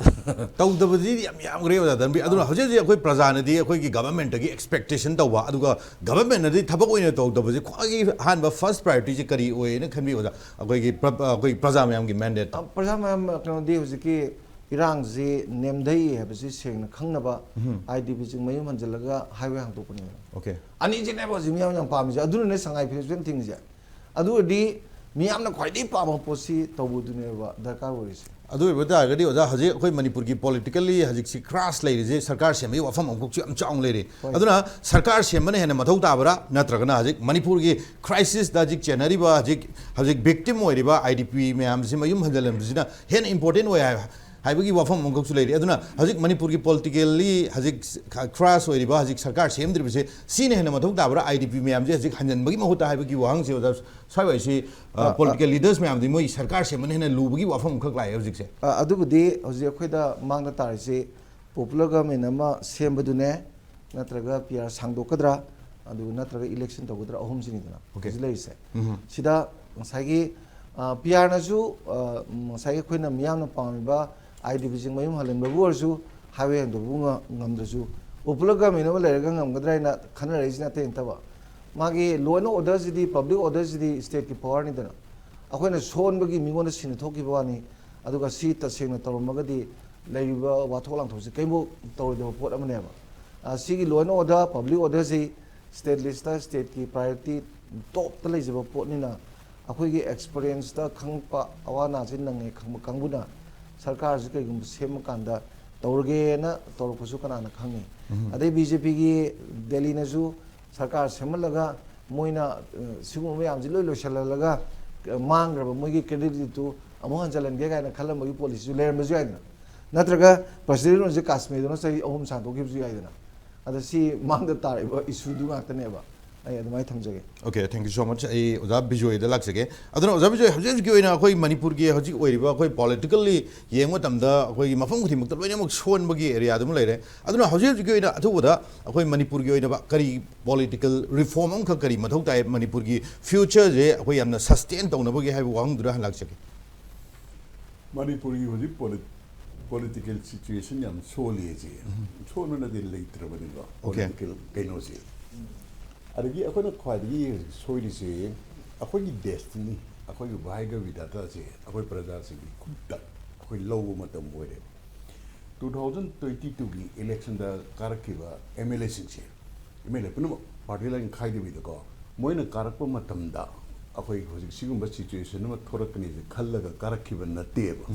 ꯇꯧꯗꯕꯗꯤ ꯌꯥꯝ ꯌꯥꯝꯈ꯭ꯔꯦ, ꯑꯣꯖꯥ ꯙꯟꯕꯤꯔ꯫ ꯑꯗꯨꯅ ꯍꯧꯖꯤꯛ ꯍꯧꯖꯤꯛ ꯑꯩꯈꯣꯏ ꯄ꯭ꯔꯖꯥꯅꯗꯤ ꯑꯩꯈꯣꯏꯒꯤ government ꯇꯒꯤ expectation ꯇꯧꯕ, ꯑꯗꯨꯒ government ꯅꯗꯤ ꯊꯕꯛ ꯑꯣꯏꯅ ꯇꯧꯗꯕꯁꯦ ꯈ꯭ꯋꯥꯏꯒꯤ ꯑꯍꯥꯟꯕ first priority ꯁꯦ ꯀꯔꯤ ꯑꯣꯏꯅ ꯈꯟꯕꯤ, ꯑꯣꯖꯥ? ꯑꯩꯈꯣꯏꯒꯤ ꯄ꯭ꯔ-, ꯑꯩꯈꯣꯏ ꯄ꯭ꯔꯖꯥ ꯃꯌꯥꯝꯒꯤ mandate ꯇ꯫ ꯑ, ꯄ꯭ꯔꯖꯥ ꯃꯌꯥꯝ, ꯀꯩꯅꯣꯗꯤ ꯍꯧꯖꯤꯛꯀꯤ ꯏꯔꯥꯡꯁꯤ ꯅꯦꯝꯊꯩ ꯍꯥꯏꯕꯁꯤ ꯁꯦꯡꯅ ꯈꯪꯅꯕ IDP ꯁꯤꯡ ꯃꯌꯨꯝ ꯍꯟꯖꯤꯜꯂꯒ highway ꯍꯥꯡꯗꯣꯛꯄꯅꯦꯕ꯫ Okay. ꯑꯅꯤꯁꯤꯅꯦꯕ ꯍꯧꯖꯤꯛ ꯃꯤꯌꯥꯝ ꯌꯥꯝ ꯄꯥꯝꯃꯤꯁꯦ, ꯑꯗꯨꯅꯅꯦ ꯁꯉꯥꯏ ꯐꯦꯁꯇꯤꯚꯦꯜ ꯊꯤꯡꯉꯤꯁꯦ꯫ ꯑꯗꯨ ꯑꯣꯏꯔꯗꯤ ꯃꯤꯌꯥꯝꯅ ꯈ꯭ꯋꯥꯏꯗꯒꯤ ꯄꯥꯝꯕ ꯄꯣꯠꯁꯤ ꯇꯧꯕꯗꯨꯅꯦꯕ ꯗꯔꯀꯥꯔ ꯑꯣꯏꯔꯤꯁꯦ꯫ ꯑꯗꯨ ꯑꯣꯏꯕ ꯇꯥꯔꯒꯗꯤ, ꯑꯣꯖꯥ, ꯍꯧꯖꯤꯛ ꯑꯩꯈꯣꯏ ꯃꯅꯤꯄꯨꯔꯒꯤ politically ꯍꯧꯖꯤꯛꯁꯤ clash ꯂꯩꯔꯤꯁꯦ ꯁꯔꯀꯥꯔ ꯁꯦꯝꯕꯒꯤ ꯋꯥꯐꯝ ꯑꯃꯈꯛꯁꯨ ꯌꯥꯝ ꯆꯥꯎꯅ ꯂꯩꯔꯤ꯫ ꯍꯣꯏ꯫ ꯑꯗꯨꯅ ꯁꯔꯀꯥꯔ ꯁꯦꯝꯕꯅ ꯍꯦꯟꯅ ꯃꯊꯧ ꯇꯥꯕ꯭ꯔꯥ, ꯅꯠꯇ꯭ꯔꯒꯅ ꯍꯧꯖꯤꯛ ꯃꯅꯤꯄꯨꯔꯒꯤ crisis ꯇ ꯍꯧꯖꯤꯛ ꯆꯦꯟꯅꯔꯤꯕ, ꯍꯧꯖꯤꯛ, ꯍꯧꯖꯤꯛ victim ꯑꯣꯏꯔꯤꯕ IDP ꯃꯌꯥꯝꯁꯤ ꯃꯌꯨꯝ ꯍꯟꯖꯤꯜꯍꯟꯕꯁꯤꯅ ꯍꯦꯟꯅ important ꯑꯣꯏ ꯍꯥꯏ-, ꯍꯥꯏꯕꯒꯤ ꯋꯥꯐꯝ ꯑꯃꯈꯛꯁꯨ ꯂꯩꯔꯤ꯫ ꯑꯗꯨꯅ ꯍꯧꯖꯤꯛ ꯃꯅꯤꯄꯨꯔꯒꯤ politically ꯍꯧꯖꯤꯛ clash ꯑꯣꯏꯔꯤꯕ, ꯍꯧꯖꯤꯛ ꯁꯔꯀꯥꯔ ꯁꯦꯝꯗ꯭ꯔꯤꯕꯁꯦ, ꯁꯤꯅ ꯍꯦꯟꯅ ꯃꯊꯧ ꯇꯥꯕ꯭ꯔꯥ, IDP ꯃꯌꯥꯝꯁꯦ ꯍꯧꯖꯤꯛ ꯍꯟꯖꯤꯟꯕꯒꯤ ꯃꯍꯨꯠꯇ ꯍꯥꯏꯕꯒꯤ ꯋꯥꯍꯪꯁꯤ, ꯑꯣꯖꯥ, ꯁ꯭ꯋꯥꯏꯋꯥꯏꯁꯤ, ꯑ, ꯑ, ꯑ, political leaders ꯃꯌꯥꯝꯗꯤ ꯃꯣꯏ ꯁꯔꯀꯥꯔ ꯁꯦꯝꯕꯅ ꯍꯦꯟꯅ ꯂꯨꯕꯒꯤ ꯋꯥꯐꯝ ꯑꯃꯈꯛ ꯂꯥꯛꯑꯦ ꯍꯧꯖꯤꯛꯁꯦ꯫ ꯑ, ꯑꯗꯨꯕꯨꯗꯤ ꯍꯧꯖꯤꯛ ꯑꯩꯈꯣꯏꯗ ꯃꯥꯡꯗ ꯇꯥꯔꯤꯁꯤ popular government ꯑꯃ ꯁꯦꯝꯕꯗꯨꯅꯦ, ꯅꯠꯇ꯭ꯔꯒ PR ꯁꯥꯡꯗꯣꯛꯀꯗ꯭ꯔꯥ, ꯑꯗꯨꯒ ꯅꯠꯇ꯭ꯔꯒ election ꯇꯧꯒꯗ꯭ꯔꯥ, ꯑꯍꯨꯝꯁꯤꯅꯤꯗꯅ Okay. ꯍꯧꯖꯤꯛ ꯂꯩꯔꯤꯁꯦ꯫ ꯎꯝ꯫ ꯁꯤꯗ ꯉꯁꯥꯏꯒꯤ, ꯑ, PR ꯅꯁꯨ, ꯑ, ꯉꯁꯥꯏꯒꯤ ꯑꯩꯈꯣꯏꯅ ꯃꯤꯌꯥꯝꯅ ꯄꯥꯝꯃꯤꯕ IDP ꯁꯤꯡ ꯃꯌꯨꯝ ꯍꯜꯍꯟꯕꯕꯨ ꯑꯣꯏꯔꯁꯨ, highway ꯍꯟꯗꯣꯛꯄꯕꯨ ꯉ-, ꯉꯝꯗ꯭ꯔꯁꯨ, popular government ꯑꯃ ꯂꯩꯔꯒ ꯉꯝꯒꯗ꯭ꯔꯥ ꯍꯥꯏꯅ ꯈꯟꯅꯔꯛꯏꯁꯤꯅ ꯑꯇꯩ ꯅꯠꯇꯕ, ꯃꯥꯒꯤ law and order CD, public order CD state ꯀꯤ power ꯅꯤꯗꯅ꯫ ꯑꯩꯈꯣꯏꯅ ꯁꯣꯟꯕꯒꯤ ꯃꯤꯉꯣꯟꯗ ꯁꯤꯟꯅ ꯊꯣꯛꯈꯤꯕ ꯋꯥꯅꯤ, ꯑꯗꯨꯒ ꯁꯤ ꯇꯁꯦꯡꯅ ꯇꯧꯔꯝꯃꯒꯗꯤ ꯂꯩꯔꯤꯕ ꯋꯥꯊꯣꯛ ꯂꯥꯡꯊꯣꯛꯁꯦ ꯀꯩꯝꯕꯨ ꯇꯧꯔꯣꯏꯗꯕ ꯄꯣꯠ ꯑꯃꯅꯦꯕ꯫ ꯑ, ꯁꯤꯒꯤ law and order, public order ꯁꯤ state list ꯇ state ꯀꯤ priority top ꯇ ꯂꯩꯖꯕ ꯄꯣꯠꯅꯤꯅ, ꯑꯩꯈꯣꯏꯒꯤ experience ꯇ ꯈꯪꯉꯛꯄ, ꯑꯋꯥ ꯑꯅꯥꯁꯤ ꯅꯪꯉꯦ ꯈꯪꯕ ꯀꯥꯡꯕꯨꯅ ꯁꯔꯀꯥꯔꯁꯤ ꯀꯩꯒꯨꯝꯕ ꯁꯦꯝꯃꯀꯥꯟꯗ ꯇꯧꯔꯒꯦꯅ ꯇꯧꯔꯛꯄꯁꯨ ꯀꯅꯥꯅ ꯈꯪꯉꯤ? ꯑꯗꯩ ꯕꯤ ꯖꯦ ꯄꯤꯒꯤ ꯗꯦꯜꯂꯤꯅꯁꯨ ꯁꯔꯀꯥꯔ ꯁꯦꯝꯍꯜꯂꯒ ꯃꯣꯏꯅ, ꯑ, ꯁꯤꯒꯨꯝꯕ ꯃꯌꯥꯝꯁꯤ ꯂꯣꯏ ꯂꯣꯏꯁꯤꯜꯍꯜꯂꯒ, ꯑ, ꯃꯥꯡꯈ꯭ꯔꯕ ꯃꯣꯏꯒꯤ credit ꯇꯨ ꯑꯃꯨꯛ ꯍꯟꯖꯤꯜꯍꯟꯒꯦ ꯀꯥꯏꯅ ꯈꯜꯂꯝꯕꯒꯤ policy ꯁꯨ ꯂꯩꯔꯝꯕꯁꯨ ꯌꯥꯏꯗꯅ꯫ ꯅꯠꯇ꯭ꯔꯒ president ꯑꯣꯏꯔꯤꯁꯦ ꯀꯥꯁꯃꯤꯔꯗꯅ ꯆꯍꯤ ꯑꯍꯨꯝ ꯁꯥꯡꯗꯣꯛꯈꯤꯕꯁꯨ ꯌꯥꯏꯗꯅ꯫ ꯑꯗ ꯁꯤ ꯃꯥꯡꯗ ꯇꯥꯔꯛꯏꯕ issue ꯗꯨ ꯉꯥꯛꯇꯅꯦꯕ꯫ ꯑꯩ ꯑꯗꯨꯃꯥꯏꯅ ꯊꯝꯖꯒꯦ꯫ Okay, thank you so much. ꯑꯩ ꯑꯣꯖꯥ ꯕꯤꯖꯣꯏꯗ ꯂꯥꯛꯆꯒꯦ꯫ ꯑꯗꯨꯅ ꯑꯣꯖꯥ ꯕꯤꯖꯣꯏ, ꯍꯧꯖꯤꯛ ꯍꯧꯖꯤꯛꯀꯤ ꯑꯣꯏꯅ ꯑꯩꯈꯣꯏ ꯃꯅꯤꯄꯨꯔꯒꯤ ꯍꯧꯖꯤꯛ ꯑꯣꯏꯔꯤꯕ ꯑꯩꯈꯣꯏ politically ꯌꯦꯡꯕ ꯃꯇꯝꯗ ꯑꯩꯈꯣꯏꯒꯤ ꯃꯐꯝ ꯈꯨꯗꯤꯡꯃꯛꯇ ꯂꯣꯏꯅꯃꯛ ꯁꯣꯟꯕꯒꯤ area ꯑꯗꯨꯝ ꯂꯩꯔꯦ꯫ ꯑꯗꯨꯅ ꯍꯧꯖꯤꯛ ꯍꯧꯖꯤꯛꯀꯤ ꯑꯣꯏꯅ ꯑꯊꯨꯕꯗ ꯑꯩꯈꯣꯏ ꯃꯅꯤꯄꯨꯔꯒꯤ ꯑꯣꯏꯅ ꯀꯔꯤ political reform ꯑꯃꯈꯛ ꯀꯔꯤ ꯃꯊꯧ ꯇꯥꯏ, ꯃꯅꯤꯄꯨꯔꯒꯤ future ꯁꯦ ꯑꯩꯈꯣꯏ ꯌꯥꯝꯅ sustain ꯇꯧꯅꯕꯒꯤ ꯍꯥꯏꯕ ꯋꯥꯍꯪꯗꯨꯗ ꯍꯥꯟꯅ ꯂꯥꯛꯆꯒꯦ꯫ ꯃꯅꯤꯄꯨꯔꯒꯤ ꯍꯧꯖꯤꯛ ꯄꯣꯂꯤ- political situation ꯌꯥꯝ ꯁꯣꯜꯂꯤ ꯍꯥꯏꯁꯦ꯫ ꯁꯣꯟꯕ ꯅꯠꯇꯦ, ꯂꯩꯇ꯭ꯔꯕꯅꯤꯀꯣ꯫ Okay. Political ꯀꯩꯅꯣꯁꯦ꯫ ꯑꯗꯒꯤ ꯑꯩꯈꯣꯏꯅ ꯈ꯭ꯋꯥꯏꯗꯒꯤ ꯍꯧꯖꯤꯛ ꯁꯣꯏꯔꯤꯁꯦ ꯑꯩꯈꯣꯏꯒꯤ destiny, ꯑꯩꯈꯣꯏꯒꯤ ꯚꯥꯒ꯭ꯌ ꯕꯤꯙꯥꯇꯥꯁꯦ ꯑꯩꯈꯣꯏ ꯄ꯭ꯔꯖꯥꯁꯤꯡꯒꯤ ꯈꯨꯠꯇ ꯑꯩꯈꯣꯏ ꯂꯧꯕ ꯃꯇꯝ ꯑꯣꯏꯔꯦ꯫ Two thousand twenty two ꯒꯤ election the ꯀꯥꯔꯛꯈꯤꯕ M L A ꯁꯤꯡꯁꯦ, M L A ꯄꯨꯝꯅꯃꯛ party line ꯈꯥꯏꯗꯕꯤꯗꯀꯣ, ꯃꯣꯏꯅ ꯀꯥꯔꯛꯄ ꯃꯇꯝꯗ ꯑꯩꯈꯣꯏ ꯍꯧꯖꯤꯛ ꯁꯤꯒꯨꯝꯕ situation ꯑꯃ ꯊꯣꯔꯛꯀꯅꯤꯁꯦ ꯈꯜꯂꯒ ꯀꯥꯔꯛꯈꯤꯕ ꯅꯠꯇꯦꯕ꯫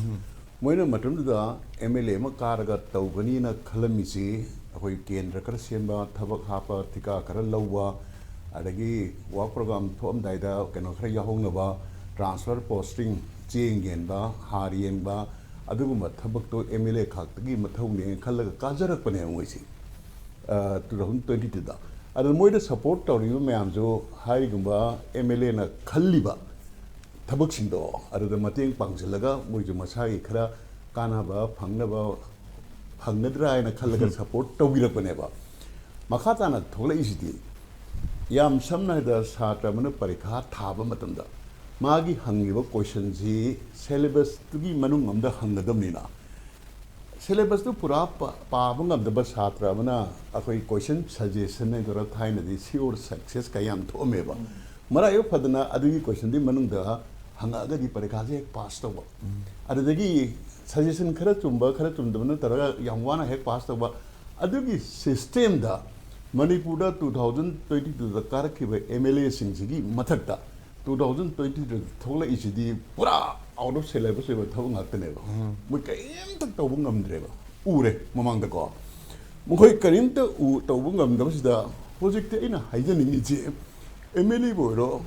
ꯃꯣꯏꯅ ꯃꯇꯝꯗꯨꯗ M L A ꯑꯃ ꯀꯥꯔꯒ ꯇꯧꯒꯅꯤꯅ ꯈꯜꯂꯝꯃꯤꯁꯤ ꯑꯩꯈꯣꯏ ꯀꯦꯟꯗ꯭ꯔ ꯈꯔ ꯁꯦꯝꯕ, ꯊꯕꯛ ꯍꯥꯞꯄ, ꯊꯤꯀꯥ ꯈꯔ ꯂꯧꯕ, ꯑꯗꯒꯤ work program ꯊꯣꯛꯑꯝꯗꯥꯏꯗ ꯀꯩꯅꯣ ꯈꯔ ꯌꯥꯎꯍꯧꯅꯕ, transfer posting, ꯆꯦꯡ ꯌꯦꯟꯕ, ꯍꯥꯔ ꯌꯦꯟꯕ, ꯑꯗꯨꯒꯨꯝꯕ ꯊꯕꯛꯇꯣ M L A ꯈꯛꯇꯒꯤ ꯃꯊꯧꯅꯦ ꯈꯜꯂꯒ ꯀꯥꯖꯔꯛꯄꯅꯦꯕ ꯃꯣꯏꯁꯦ꯫ Two thousand twenty two ꯗ꯫ ꯑꯗꯨ ꯃꯣꯏꯗ support ꯇꯧꯔꯤꯕ ꯃꯌꯥꯝꯁꯨ ꯍꯥꯏꯔꯤꯒꯨꯝꯕ M L A ꯅ ꯈꯜꯂꯤꯕ ꯊꯕꯛꯁꯤꯡꯗꯣ ꯑꯗꯨꯗ ꯃꯇꯦꯡ ꯄꯥꯡꯁꯤꯜꯂꯒ ꯃꯣꯏꯁꯨ ꯃꯁꯥꯒꯤ ꯈꯔ ꯀꯥꯟꯅꯕ ꯐꯪꯅꯕ ꯐꯪꯒꯗ꯭ꯔꯥ ꯍꯥꯏꯅ ꯈꯜꯂꯒ support ꯇꯧꯕꯤꯔꯛꯄꯅꯦꯕ꯫ ꯃꯈꯥ ꯇꯥꯅ ꯊꯣꯛꯂꯛꯏꯁꯤꯗꯤ ꯌꯥꯝ ꯁꯝꯅ ꯍꯥꯏꯔꯕꯗ ꯁꯥꯇ꯭ꯔ ꯑꯃꯅ ꯄꯔꯤꯈꯥ ꯊꯥꯕ ꯃꯇꯝꯗ ꯃꯥꯒꯤ ꯍꯪꯉꯤꯕ question ꯁꯤ syllabus ꯇꯨꯒꯤ ꯃꯅꯨꯡ ꯑꯃꯗ ꯍꯪꯒꯗꯕꯅꯤꯅ, syllabus ꯇꯨ ꯄꯨꯔꯥ ꯄꯥ- ꯄꯥꯕ ꯉꯝꯗꯕ ꯁꯥꯇ꯭ꯔ ꯑꯃꯅ ꯑꯩꯈꯣꯏ question suggestion ꯍꯥꯏꯗꯣꯏꯔꯥ, ꯊꯥꯏꯅꯗꯤ sure success ꯀꯌꯥ ꯌꯥꯝ ꯊꯣꯛꯑꯝꯃꯦꯕ꯫ ꯃꯔꯥꯏꯕꯛ ꯐꯗꯅ ꯑꯗꯨꯒꯤ question ꯗꯨꯒꯤ ꯃꯅꯨꯡꯗ ꯍꯪꯉꯛꯑꯒꯗꯤ ꯄꯔꯤꯈꯥꯁꯦ ꯍꯦꯛ pass ꯇꯧꯕ꯫ ꯑꯗꯨꯗꯒꯤ ꯁꯖꯦꯁꯟ ꯈꯔ ꯆꯨꯝꯕ ꯈꯔ ꯆꯨꯝꯗꯕ ꯅꯠꯇ꯭ꯔꯒ ꯌꯥꯝ ꯋꯥꯅ ꯍꯦꯛ ꯄꯥꯁ ꯇꯧꯕ, ꯑꯗꯨꯒꯤ ꯁꯤꯁꯇꯦꯝꯗ ꯃꯅꯤꯄꯨꯔꯗ ꯇꯨ ꯊꯥꯎꯖꯟ ꯇ꯭ꯋꯦꯟꯇꯤ ꯇꯨꯗ ꯀꯥꯔꯛꯈꯤꯕ ꯑꯦꯝ ꯑꯦꯜ ꯑꯦꯁꯤꯡꯁꯤꯒꯤ ꯃꯊꯛꯇ ꯇꯨ ꯊꯥꯎꯖꯟ ꯇ꯭ꯋꯦꯟꯇꯤ ꯇꯨꯗ ꯊꯣꯛꯂꯛꯏꯁꯤꯗꯤ ꯄꯨꯔꯥ ꯑꯥꯎꯠ ꯑꯣꯐ ꯁꯦꯂꯦꯕꯁ ꯑꯣꯏꯕ ꯊꯕꯛ ꯉꯥꯛꯇꯅꯦꯕ꯫ ꯃꯣꯏ ꯀꯔꯤꯝꯇ ꯇꯧꯕ ꯉꯝꯗ꯭ꯔꯦꯕ, ꯎꯔꯦ ꯃꯃꯥꯡꯗꯀꯣ꯫ ꯃꯈꯣꯏ ꯀꯔꯤꯝꯇ ꯎ ꯇꯧꯕ ꯉꯝꯗꯕꯁꯤꯗ ꯍꯧꯖꯤꯛꯇꯤ ꯑꯩꯅ ꯍꯥꯏꯖꯅꯤꯡꯉꯤꯁꯦ, ꯑꯦꯝ ꯑꯦꯜ ꯑꯦꯕꯨ ꯑꯣꯏꯔꯣ,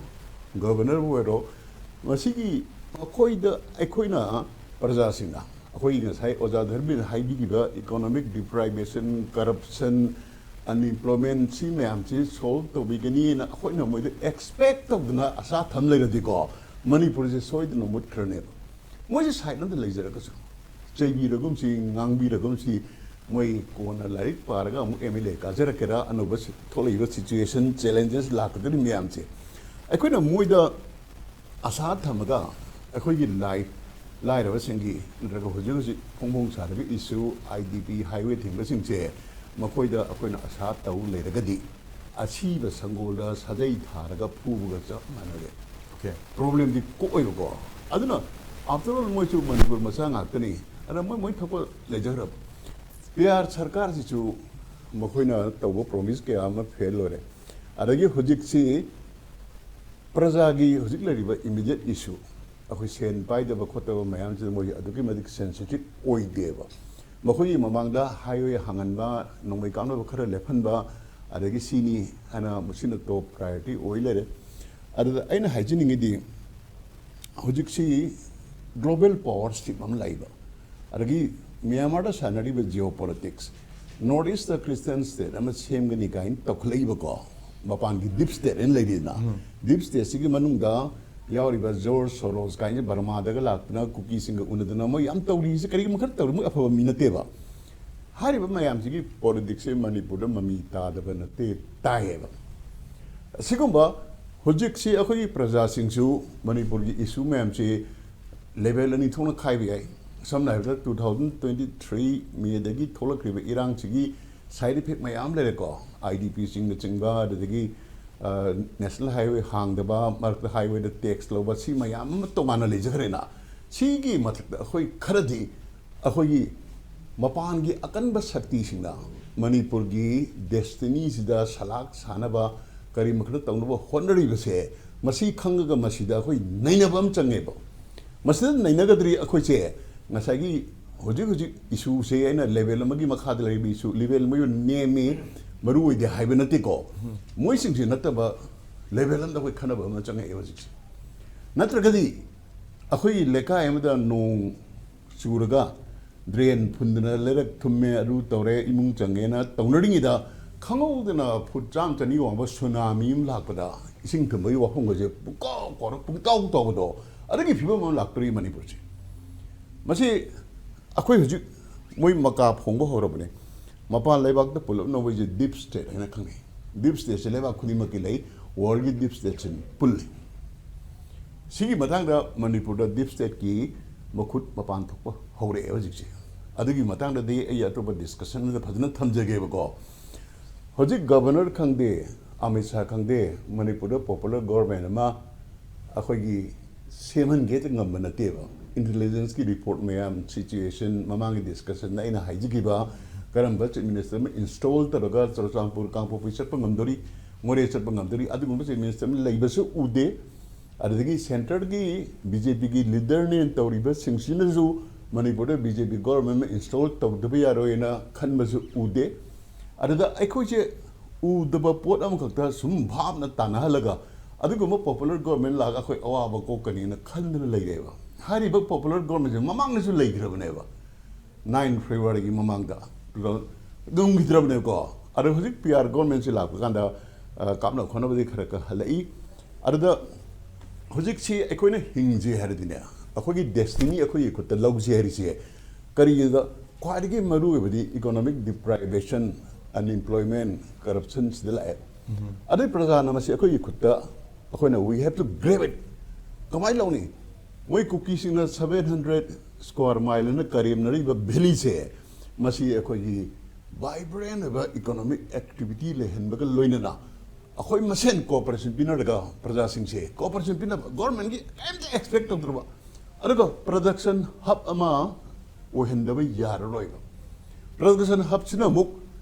ꯒꯕꯔꯅꯔꯕꯨ ꯑꯣꯏꯔꯣ, ꯃꯁꯤꯒꯤ ꯃꯈꯣꯏꯗ ꯑꯩꯈꯣꯏꯅ ꯄ꯭ꯔꯖꯥꯁꯤꯡꯅ ꯑꯩꯈꯣꯏꯒꯤ ꯉꯁꯥꯏ ꯑꯣꯖꯥ ꯙꯔꯃꯦꯟꯅ ꯍꯥꯏꯕꯤꯈꯤꯕ ꯏꯀꯣꯅꯣꯃꯤꯛ ꯗꯤꯄ꯭ꯔꯥꯏꯕꯦꯁꯟ, ꯀꯔꯞꯁꯟ, ꯑꯟꯏꯝꯄ꯭ꯂꯣꯏꯃꯦꯟ ꯁꯤ ꯃꯌꯥꯝꯁꯤ ꯁꯣꯜꯕ ꯇꯧꯕꯤꯒꯅꯤꯅ ꯑꯩꯈꯣꯏꯅ ꯃꯣꯏꯗ ꯑꯦꯛꯁꯄꯦꯛ ꯇꯧꯗꯅ ꯑꯁꯥ ꯊꯝ ꯂꯩꯔꯗꯤꯀꯣ, ꯃꯅꯤꯄꯨꯔꯁꯦ ꯁꯣꯏꯗꯅ ꯃꯨꯠꯈ꯭ꯔꯅꯦꯕ꯫ ꯃꯣꯏꯁꯦ ꯁꯥꯏꯠ ꯑꯃꯗ ꯂꯩꯖꯔꯒꯁꯨ, ꯆꯩꯕꯤꯔꯒꯨꯝꯁꯤ, ꯉꯥꯡꯕꯤꯔꯒꯨꯝꯁꯤ, ꯃꯣꯏ ꯀꯣꯟꯅ ꯂꯥꯏꯔꯤꯛ ꯄꯥꯔꯒ ꯑꯃꯨꯛ ꯑꯦꯝ ꯑꯦꯜ ꯑꯦ ꯀꯥꯖꯔꯛꯀꯦꯔꯥ, ꯑꯅꯧꯕ ꯁꯤ-, ꯊꯣꯛꯂꯛꯏꯕ ꯁꯤꯆꯨꯋꯦꯁꯟ, ꯆꯦꯂꯦꯟꯖꯦꯁ ꯂꯥꯛꯀꯗꯧꯔꯤꯕ ꯃꯌꯥꯝꯁꯦ ꯑꯩꯈꯣꯏꯅ ꯃꯣꯏꯗ ꯑꯁꯥ ꯊꯝꯃꯒ ꯑꯩꯈꯣꯏꯒꯤ ꯂꯥꯏꯐ, ꯂꯥꯏꯔꯕꯁꯤꯡꯒꯤ ꯅꯠꯇ꯭ꯔꯒ ꯍꯧꯖꯤꯛ ꯍꯧꯖꯤꯛ ꯐꯣꯡ ꯐꯣꯡ ꯁꯥꯔꯤꯕ ꯏꯁꯨ, ꯑꯥꯏ ꯗꯤ ꯄꯤ, ꯍꯥꯏꯋꯦ ꯊꯤꯡꯕꯁꯤꯡꯁꯦ ꯃꯈꯣꯏꯗ ꯑꯩꯈꯣꯏꯅ ꯑꯁꯥ ꯇꯧ ꯂꯩꯔꯒꯗꯤ ꯑꯁꯤꯕ ꯁꯪꯒꯣꯜꯗ ꯁꯥꯖꯩ ꯊꯥꯔꯒ ꯐꯨꯕꯒ ꯆꯞ ꯃꯥꯟꯅꯔꯦ꯫ ꯑꯣꯀꯦ꯫ ꯄ꯭ꯔꯣꯕ꯭ꯂꯦꯝꯗꯤ ꯀꯣꯛꯑꯣꯏꯕꯀꯣ꯫ ꯑꯗꯨꯅ ꯑꯥꯐꯇꯔ ꯑꯣꯜ ꯃꯣꯏꯁꯨ ꯃꯅꯤꯄꯨꯔ ꯃꯆꯥ ꯉꯥꯛꯇꯅꯤ꯫ ꯑꯗꯨꯅ ꯃꯣꯏ ꯃꯣꯏ ꯊꯣꯛꯄ ꯂꯩꯖꯈ꯭ꯔꯕ꯫ ꯄꯤ ꯑꯥꯔ ꯁꯔꯀꯥꯔꯁꯤꯁꯨ ꯃꯈꯣꯏꯅ ꯇꯧꯕ ꯄ꯭ꯔꯣꯃꯤꯁ ꯀꯌꯥ ꯑꯃ ꯐꯦꯜ ꯑꯣꯏꯔꯦ꯫ ꯑꯗꯒꯤ ꯍꯧꯖꯤꯛꯁꯤ ꯄ꯭ꯔꯖꯥꯒꯤ ꯍꯧꯖꯤꯛ ꯂꯩꯔꯤꯕ ꯏꯃꯤꯗꯤꯌꯦꯠ ꯏꯁꯨ, ꯑꯩꯈꯣꯏ ꯁꯦꯟ ꯄꯥꯏꯗꯕ ꯈꯣꯠꯇꯕ ꯃꯌꯥꯝꯁꯤꯗ ꯃꯣꯏ ꯑꯗꯨꯛꯀꯤ ꯃꯇꯤꯛ ꯁꯦꯟꯁꯤꯇꯤꯞ ꯑꯣꯏꯗꯦꯕ꯫ ꯃꯈꯣꯏꯒꯤ ꯃꯃꯥꯡꯗ ꯍꯥꯏꯋꯦ ꯍꯥꯡꯍꯟꯕ, ꯅꯣꯡꯃꯩ ꯀꯥꯞꯅꯕ ꯈꯔ ꯂꯦꯞꯍꯟꯕ, ꯑꯗꯒꯤ ꯁꯤꯅꯤ ꯍꯥꯏꯅ ꯃꯁꯤꯅ ꯇꯣꯞ ꯄ꯭ꯔꯥꯏꯌꯣꯔꯤꯇꯤ ꯑꯣꯏ ꯂꯩꯔꯦ꯫ ꯑꯗꯨꯗ ꯑꯩꯅ ꯍꯥꯏꯖꯅꯤꯡꯉꯤꯗꯤ, ꯍꯧꯖꯤꯛꯁꯤ ꯒ꯭ꯂꯣꯕꯦꯜ ꯄꯥꯋꯔꯁꯤꯞ ꯑꯃ ꯂꯩꯕ, ꯑꯗꯒꯤ ꯃ꯭ꯌꯥꯟꯃꯥꯔꯗ ꯁꯥꯟꯅꯔꯤꯕ Jio politics, north east Christian state ꯑꯃ ꯁꯦꯝꯒꯅꯤ ꯀꯥꯏꯅ ꯇꯧꯈꯠꯂꯛꯏꯕꯀꯣ, ꯃꯄꯥꯟꯒꯤ ꯗꯤꯞ ꯁ꯭ꯇꯦꯠ ꯍꯥꯏꯅ ꯂꯩꯔꯤꯗꯅ, ꯗꯤꯞ ꯁ꯭ꯇꯦꯠꯁꯤꯒꯤ ꯃꯅꯨꯡꯗ ꯌꯥꯎꯔꯤꯕ ꯖꯣꯔꯖ ꯁꯣꯔꯣꯁ ꯀꯥꯏꯅ ꯕꯔꯃꯥꯗꯒ ꯂꯥꯛꯇꯅ ꯀꯨꯀꯤꯁꯤꯡꯒ ꯎꯅꯗꯅ ꯃꯣꯏ ꯌꯥꯝ ꯇꯧꯔꯤꯁꯦ ꯀꯔꯤꯒꯨꯝꯕ ꯈꯔ ꯇꯧꯔꯤ, ꯃꯣꯏ ꯑꯐꯕ ꯃꯤ ꯅꯠꯇꯦꯕ꯫ ꯍꯥꯏꯔꯤꯕ ꯃꯌꯥꯝꯁꯤꯒꯤ ꯄꯣꯂꯤꯇꯤꯛꯁꯁꯦ ꯃꯅꯤꯄꯨꯔꯗ ꯃꯃꯤ ꯇꯥꯗꯕ ꯅꯠꯇꯦ, ꯇꯥꯏꯌꯦꯕ꯫ ꯑꯁꯤꯒꯨꯝꯕ ꯍꯧꯖꯤꯛꯁꯤ ꯑꯩꯈꯣꯏꯒꯤ ꯄ꯭ꯔꯖꯥꯁꯤꯡꯁꯨ ꯃꯅꯤꯄꯨꯔꯒꯤ ꯏꯁꯨ ꯃꯌꯥꯝꯁꯤ ꯂꯦꯚꯦꯜ ꯑꯅꯤ ꯊꯣꯛꯅ ꯈꯥꯏꯕ ꯌꯥꯏ꯫ ꯁꯝꯅ ꯍꯥꯏꯔꯕꯗ, ꯇꯨ ꯊꯥꯎꯖꯟ ꯇ꯭ꯋꯦꯟꯇꯤ ꯊ꯭ꯔꯤ ꯃꯦꯗꯒꯤ ꯊꯣꯛꯂꯛꯈ꯭ꯔꯤꯕ ꯏꯔꯥꯡꯁꯤꯒꯤ ꯁꯥꯏꯠ ꯏꯐꯦꯛ ꯃꯌꯥꯝ ꯂꯩꯔꯦꯀꯣ꯫ ꯑꯥꯏ ꯗꯤ ꯄꯤꯁꯤꯡꯅꯆꯤꯡꯕ, ꯑꯗꯨꯗꯒꯤ, ꯑ, ꯅꯦꯁꯅꯦꯜ ꯍꯥꯏꯋꯦ ꯍꯥꯡꯗꯕ, ꯃꯔꯛꯇ ꯍꯥꯏꯋꯦꯗ ꯇꯦꯛꯁ ꯂꯧꯕ, ꯁꯤ ꯃꯌꯥꯝ ꯑꯃ ꯇꯣꯉꯥꯟꯅ ꯂꯩꯖꯈ꯭ꯔꯦꯅ꯫ ꯁꯤꯒꯤ ꯃꯊꯛꯇ ꯑꯩꯈꯣꯏ ꯈꯔꯗꯤ ꯑꯩꯈꯣꯏꯒꯤ ꯃꯄꯥꯟꯒꯤ ꯑꯀꯟꯕ ꯁꯛꯇꯤꯁꯤꯡꯅ ꯃꯅꯤꯄꯨꯔꯒꯤ ꯗꯦꯁꯇꯤꯅꯤꯁꯤꯗ ꯁꯂꯥꯛ ꯁꯥꯅꯕ, ꯀꯔꯤ ꯃꯈꯜ ꯇꯧꯅꯕ ꯍꯣꯠꯅꯔꯤꯕꯁꯦ, ꯃꯁꯤ ꯈꯪꯉꯒ ꯃꯁꯤꯗ ꯑꯩꯈꯣꯏ ꯅꯩꯅꯕ ꯑꯃ ꯆꯪꯉꯦꯕ꯫ ꯃꯁꯤꯗ ꯅꯩꯅꯒꯗ꯭ꯔꯤ ꯑꯩꯈꯣꯏꯁꯦ ꯉꯁꯥꯏꯒꯤ ꯍꯧꯖꯤꯛ ꯍꯧꯖꯤꯛ ꯏꯁꯨꯁꯦ ꯑꯩꯅ ꯂꯦꯚꯦꯜ ꯑꯃꯒꯤ ꯃꯈꯥꯗ ꯂꯩꯔꯤꯕ ꯏꯁꯨ, ꯂꯦꯚꯦꯜ ꯃꯣꯏ ꯅꯦꯝꯃꯤ, ꯃꯔꯨ ꯑꯣꯏꯗꯦ ꯍꯥꯏꯕ ꯅꯠꯇꯦꯀꯣ꯫ ꯃꯣꯏꯁꯤꯡꯁꯤ ꯅꯠꯇꯕ ꯂꯦꯚꯦꯜ ꯑꯃꯗ ꯑꯩꯈꯣꯏ ꯈꯟꯅꯕ ꯑꯃ ꯆꯪꯉꯛꯑꯦ ꯍꯧꯖꯤꯛꯁꯦ꯫ ꯅꯠꯇ꯭ꯔꯒꯗꯤ ꯑꯩꯈꯣꯏꯒꯤ ꯂꯩꯀꯥꯏ ꯑꯃꯗ ꯅꯣꯡ ꯆꯨꯔꯒ ꯗ꯭ꯔꯦꯟ ꯐꯨꯟꯗꯅ ꯂꯩꯔꯛ ꯊꯨꯝꯃꯦ, ꯑꯗꯨ ꯇꯧꯔꯦ, ꯏꯃꯨꯡ ꯆꯪꯉꯦꯅ ꯇꯧꯅꯔꯤꯉꯩꯗ ꯈꯪꯍꯧꯗꯅ ꯐꯨꯠ ꯆꯥꯝꯃ ꯆꯅꯤ ꯋꯥꯡꯕ ꯁꯨꯅꯥꯃꯤ ꯑꯃ ꯂꯥꯛꯄꯗ ꯏꯁꯤꯡ ꯊꯨꯝꯕꯒꯤ ꯋꯥꯐꯝꯒꯁꯦ ꯄꯨꯡꯀꯥꯎ ꯀꯥꯎꯔ ꯄꯨꯡꯇꯥꯎ ꯇꯥꯎꯕꯗꯣ, ꯑꯗꯨꯒꯤ ꯐꯤꯕꯝ ꯑꯃ ꯂꯥꯛꯇꯣꯔꯤ ꯃꯅꯤꯄꯨꯔꯁꯦ꯫ ꯃꯁꯤ ꯑꯩꯈꯣꯏ ꯍꯧꯖꯤꯛ ꯃꯣꯏ ꯃꯀꯥ ꯐꯣꯡꯕ ꯍꯧꯔꯕꯅꯦ꯫ ꯃꯄꯥꯟ ꯂꯩꯕꯥꯛꯇ ꯄꯨꯂꯞꯅ ꯃꯣꯏꯁꯦ ꯗꯤꯞ ꯁ꯭ꯇꯦꯠ ꯍꯥꯏꯅ ꯈꯪꯅꯩ꯫ ꯗꯤꯞ ꯁ꯭ꯇꯦꯠꯁꯦ ꯂꯩꯕꯥꯛ ꯈꯨꯗꯤꯡꯃꯛꯀꯤ ꯂꯩ, ꯋꯥꯔꯜꯒꯤ ꯗꯤꯞ ꯁ꯭ꯇꯦꯠꯁꯦ ꯄꯨꯜꯂꯤ꯫ ꯁꯤꯒꯤ ꯃꯇꯥꯡꯗ ꯃꯅꯤꯄꯨꯔꯗ ꯗꯤꯞ ꯁ꯭ꯇꯦꯠꯀꯤ ꯃꯈꯨꯠ ꯃꯄꯥꯟ ꯊꯣꯛꯄ ꯍꯧꯔꯛꯑꯦ ꯍꯧꯖꯤꯛꯁꯦ꯫ ꯑꯗꯨꯒꯤ ꯃꯇꯥꯡꯗꯗꯤ ꯑꯩ ꯑꯇꯣꯞꯄ ꯗꯤꯁꯀꯁꯟ ꯑꯃꯗ ꯐꯖꯅ ꯊꯝꯖꯒꯦꯕꯀꯣ꯫ ꯍꯧꯖꯤꯛ ꯒꯕꯔꯅꯔ ꯈꯪꯗꯦ, ꯑꯃꯤꯠ ꯁꯥꯍ ꯈꯪꯗꯦ, ꯃꯅꯤꯄꯨꯔꯗ ꯄꯣꯄꯨꯂꯔ ꯒꯣꯔꯃꯦꯟ ꯑꯃ ꯑꯩꯈꯣꯏꯒꯤ ꯁꯦꯝꯍꯟꯒꯦ ꯍꯦꯛꯇ ꯉꯝꯕ ꯅꯠꯇꯦꯕ꯫ ꯏꯟꯇꯦꯂꯤꯖꯦꯟꯁꯀꯤ ꯔꯤꯄꯣꯔꯠ ꯃꯌꯥꯝ, ꯁꯤꯆꯨꯋꯦꯁꯟ, ꯃꯃꯥꯡꯒꯤ ꯗꯤꯁꯀꯁꯟꯗ ꯑꯩꯅ ꯍꯥꯏꯖꯈꯤꯕ ꯀꯔꯝꯕ ꯆꯤꯐ ꯃꯤꯅꯤꯁꯇꯔ ꯑꯃ ꯏꯟꯁꯇꯣꯜ ꯇꯧꯔꯒ ꯆꯨꯔꯆꯥꯟꯄꯨꯔ, ꯀꯥꯡꯄꯣꯛꯄꯤ ꯆꯠꯄ ꯉꯝꯗꯣꯔꯤ, ꯃꯣꯔꯦ ꯆꯠꯄ ꯉꯝꯗꯣꯔꯤ, ꯑꯗꯨꯒꯨꯝꯕ ꯆꯤꯐ ꯃꯤꯅꯤꯁꯇꯔ ꯑꯃ ꯂꯩꯕꯁꯨ ꯎꯗꯦ꯫ ꯑꯗꯨꯗꯒꯤ ꯁꯦꯟꯇꯔꯒꯤ ꯕꯤ ꯖꯦ ꯄꯤꯒꯤ ꯂꯤꯗꯔꯅꯦꯅ ꯇꯧꯔꯤꯕꯁꯤꯡꯁꯤꯅꯁꯨ ꯃꯅꯤꯄꯨꯔꯗ ꯕꯤ ꯖꯦ ꯄꯤ ꯒꯣꯔꯃꯦꯟ ꯑꯃ ꯏꯟꯁꯇꯣꯜ ꯇꯧꯗꯕ ꯌꯥꯔꯣꯏꯅ ꯈꯟꯕꯁꯨ ꯎꯗꯦ꯫ ꯑꯗꯨꯗ ꯑꯩꯈꯣꯏꯁꯦ ꯎꯗꯕ ꯄꯣꯠ ꯑꯃꯈꯛꯇ ꯁꯨꯝ ꯚꯥꯞꯅ ꯇꯥꯟꯅꯍꯜꯂꯒ ꯑꯗꯨꯒꯨꯝꯕ ꯄꯣꯄꯨꯂꯔ ꯒꯣꯔꯃꯦꯟ ꯂꯥꯛꯑꯒ ꯑꯩꯈꯣꯏ ꯑꯋꯥꯕ ꯀꯣꯛꯀꯅꯤꯅ ꯈꯟꯗꯨꯅ ꯂꯩꯔꯦꯕ꯫ ꯍꯥꯏꯔꯤꯕ ꯄꯣꯄꯨꯂꯔ ꯒꯣꯔꯃꯦꯟꯁꯦ ꯃꯃꯥꯡꯗꯁꯨ ꯂꯩꯈ꯭ꯔꯕꯅꯦꯕ, ꯅꯥꯏꯟ ꯐꯦꯕ꯭ꯔꯨꯋꯥꯔꯤꯒꯤ ꯃꯃꯥꯡꯗ ꯉꯝꯈꯤꯗ꯭ꯔꯕꯅꯦꯕꯀꯣ꯫ ꯑꯗꯣ ꯍꯧꯖꯤꯛ ꯄꯤ ꯑꯥꯔ ꯒꯣꯔꯃꯦꯟꯁꯤ ꯂꯥꯛꯄ ꯀꯥꯟꯗ, ꯑ, ꯀꯥꯞꯅ ꯈꯣꯠꯅꯕꯗꯤ ꯈꯔ ꯈꯔ ꯍꯜꯂꯛꯏ꯫ ꯑꯗꯨꯗ ꯍꯧꯖꯤꯛꯁꯤ ꯑꯩꯈꯣꯏꯅ ꯍꯤꯡꯁꯦ ꯍꯥꯏꯔꯗꯤꯅꯦ, ꯑꯩꯈꯣꯏꯒꯤ ꯗꯦꯁꯇꯤꯅꯤ ꯑꯩꯈꯣꯏꯒꯤ ꯈꯨꯠꯇ ꯂꯧꯁꯦ ꯍꯥꯏꯔꯤꯁꯦ ꯀꯔꯤꯒꯤꯅꯣꯗ, ꯈ꯭ꯋꯥꯏꯗꯒꯤ ꯃꯔꯨ ꯑꯣꯏꯕꯗꯤ ꯏꯀꯣꯅꯣꯃꯤꯛ ꯗꯤꯄ꯭ꯔꯥꯏꯚꯦꯁꯟ, ꯑꯟꯑꯦꯝꯄ꯭ꯂꯣꯏꯃꯦꯟ, ꯀꯔꯞꯁꯟ ꯁꯤꯗ ꯂꯥꯛꯑꯦ꯫ ꯑꯗꯩ ꯄ꯭ꯔꯖꯥꯅ ꯃꯁꯤ ꯑꯩꯈꯣꯏꯒꯤ ꯈꯨꯠꯇ, ꯑꯩꯈꯣꯏꯅ we have to grab it꯫ ꯀꯃꯥꯏꯅ ꯂꯧꯅꯤ? ꯃꯣꯏ ꯀꯨꯀꯤꯁꯤꯡꯅ ꯁꯚꯦꯟ ꯍꯟꯗ꯭ꯔꯦꯠ ꯁ꯭ꯀ꯭ꯋꯥꯔ ꯃꯥꯏꯜ ꯑꯅ ꯀꯔꯦꯝꯅꯔꯤꯕ ꯚꯦꯂꯤꯁꯦ, ꯃꯁꯤ ꯑꯩꯈꯣꯏꯒꯤ ꯚꯥꯏꯕ꯭ꯔꯦꯟ ꯑꯣꯏꯕ ꯏꯀꯣꯅꯣꯃꯤꯛ ꯑꯦꯛꯇꯤꯚꯤꯇꯤ ꯂꯩꯍꯟꯕꯒ ꯂꯣꯏꯅꯅ ꯑꯩꯈꯣꯏ ꯃꯁꯦꯟ ꯀꯣꯑꯣꯄꯔꯦꯁꯟ ꯄꯤꯅꯔꯒ ꯄ꯭ꯔꯖꯥꯁꯤꯡꯁꯦ ꯀꯣꯑꯣꯄꯔꯦꯁꯟ ꯄꯤꯅꯕ, ꯒꯣꯔꯃꯦꯟꯒꯤ ꯀꯔꯤꯝꯇ ꯑꯦꯛꯁꯄꯦꯛ ꯇꯧꯗ꯭ꯔꯕ, ꯑꯗꯨꯒ production hub ꯑꯃ ꯑꯣꯏꯍꯟꯗꯕ ꯌꯥꯔꯔꯣꯏꯕ꯫ Production hubꯁꯤꯅ ꯑꯃꯨꯛ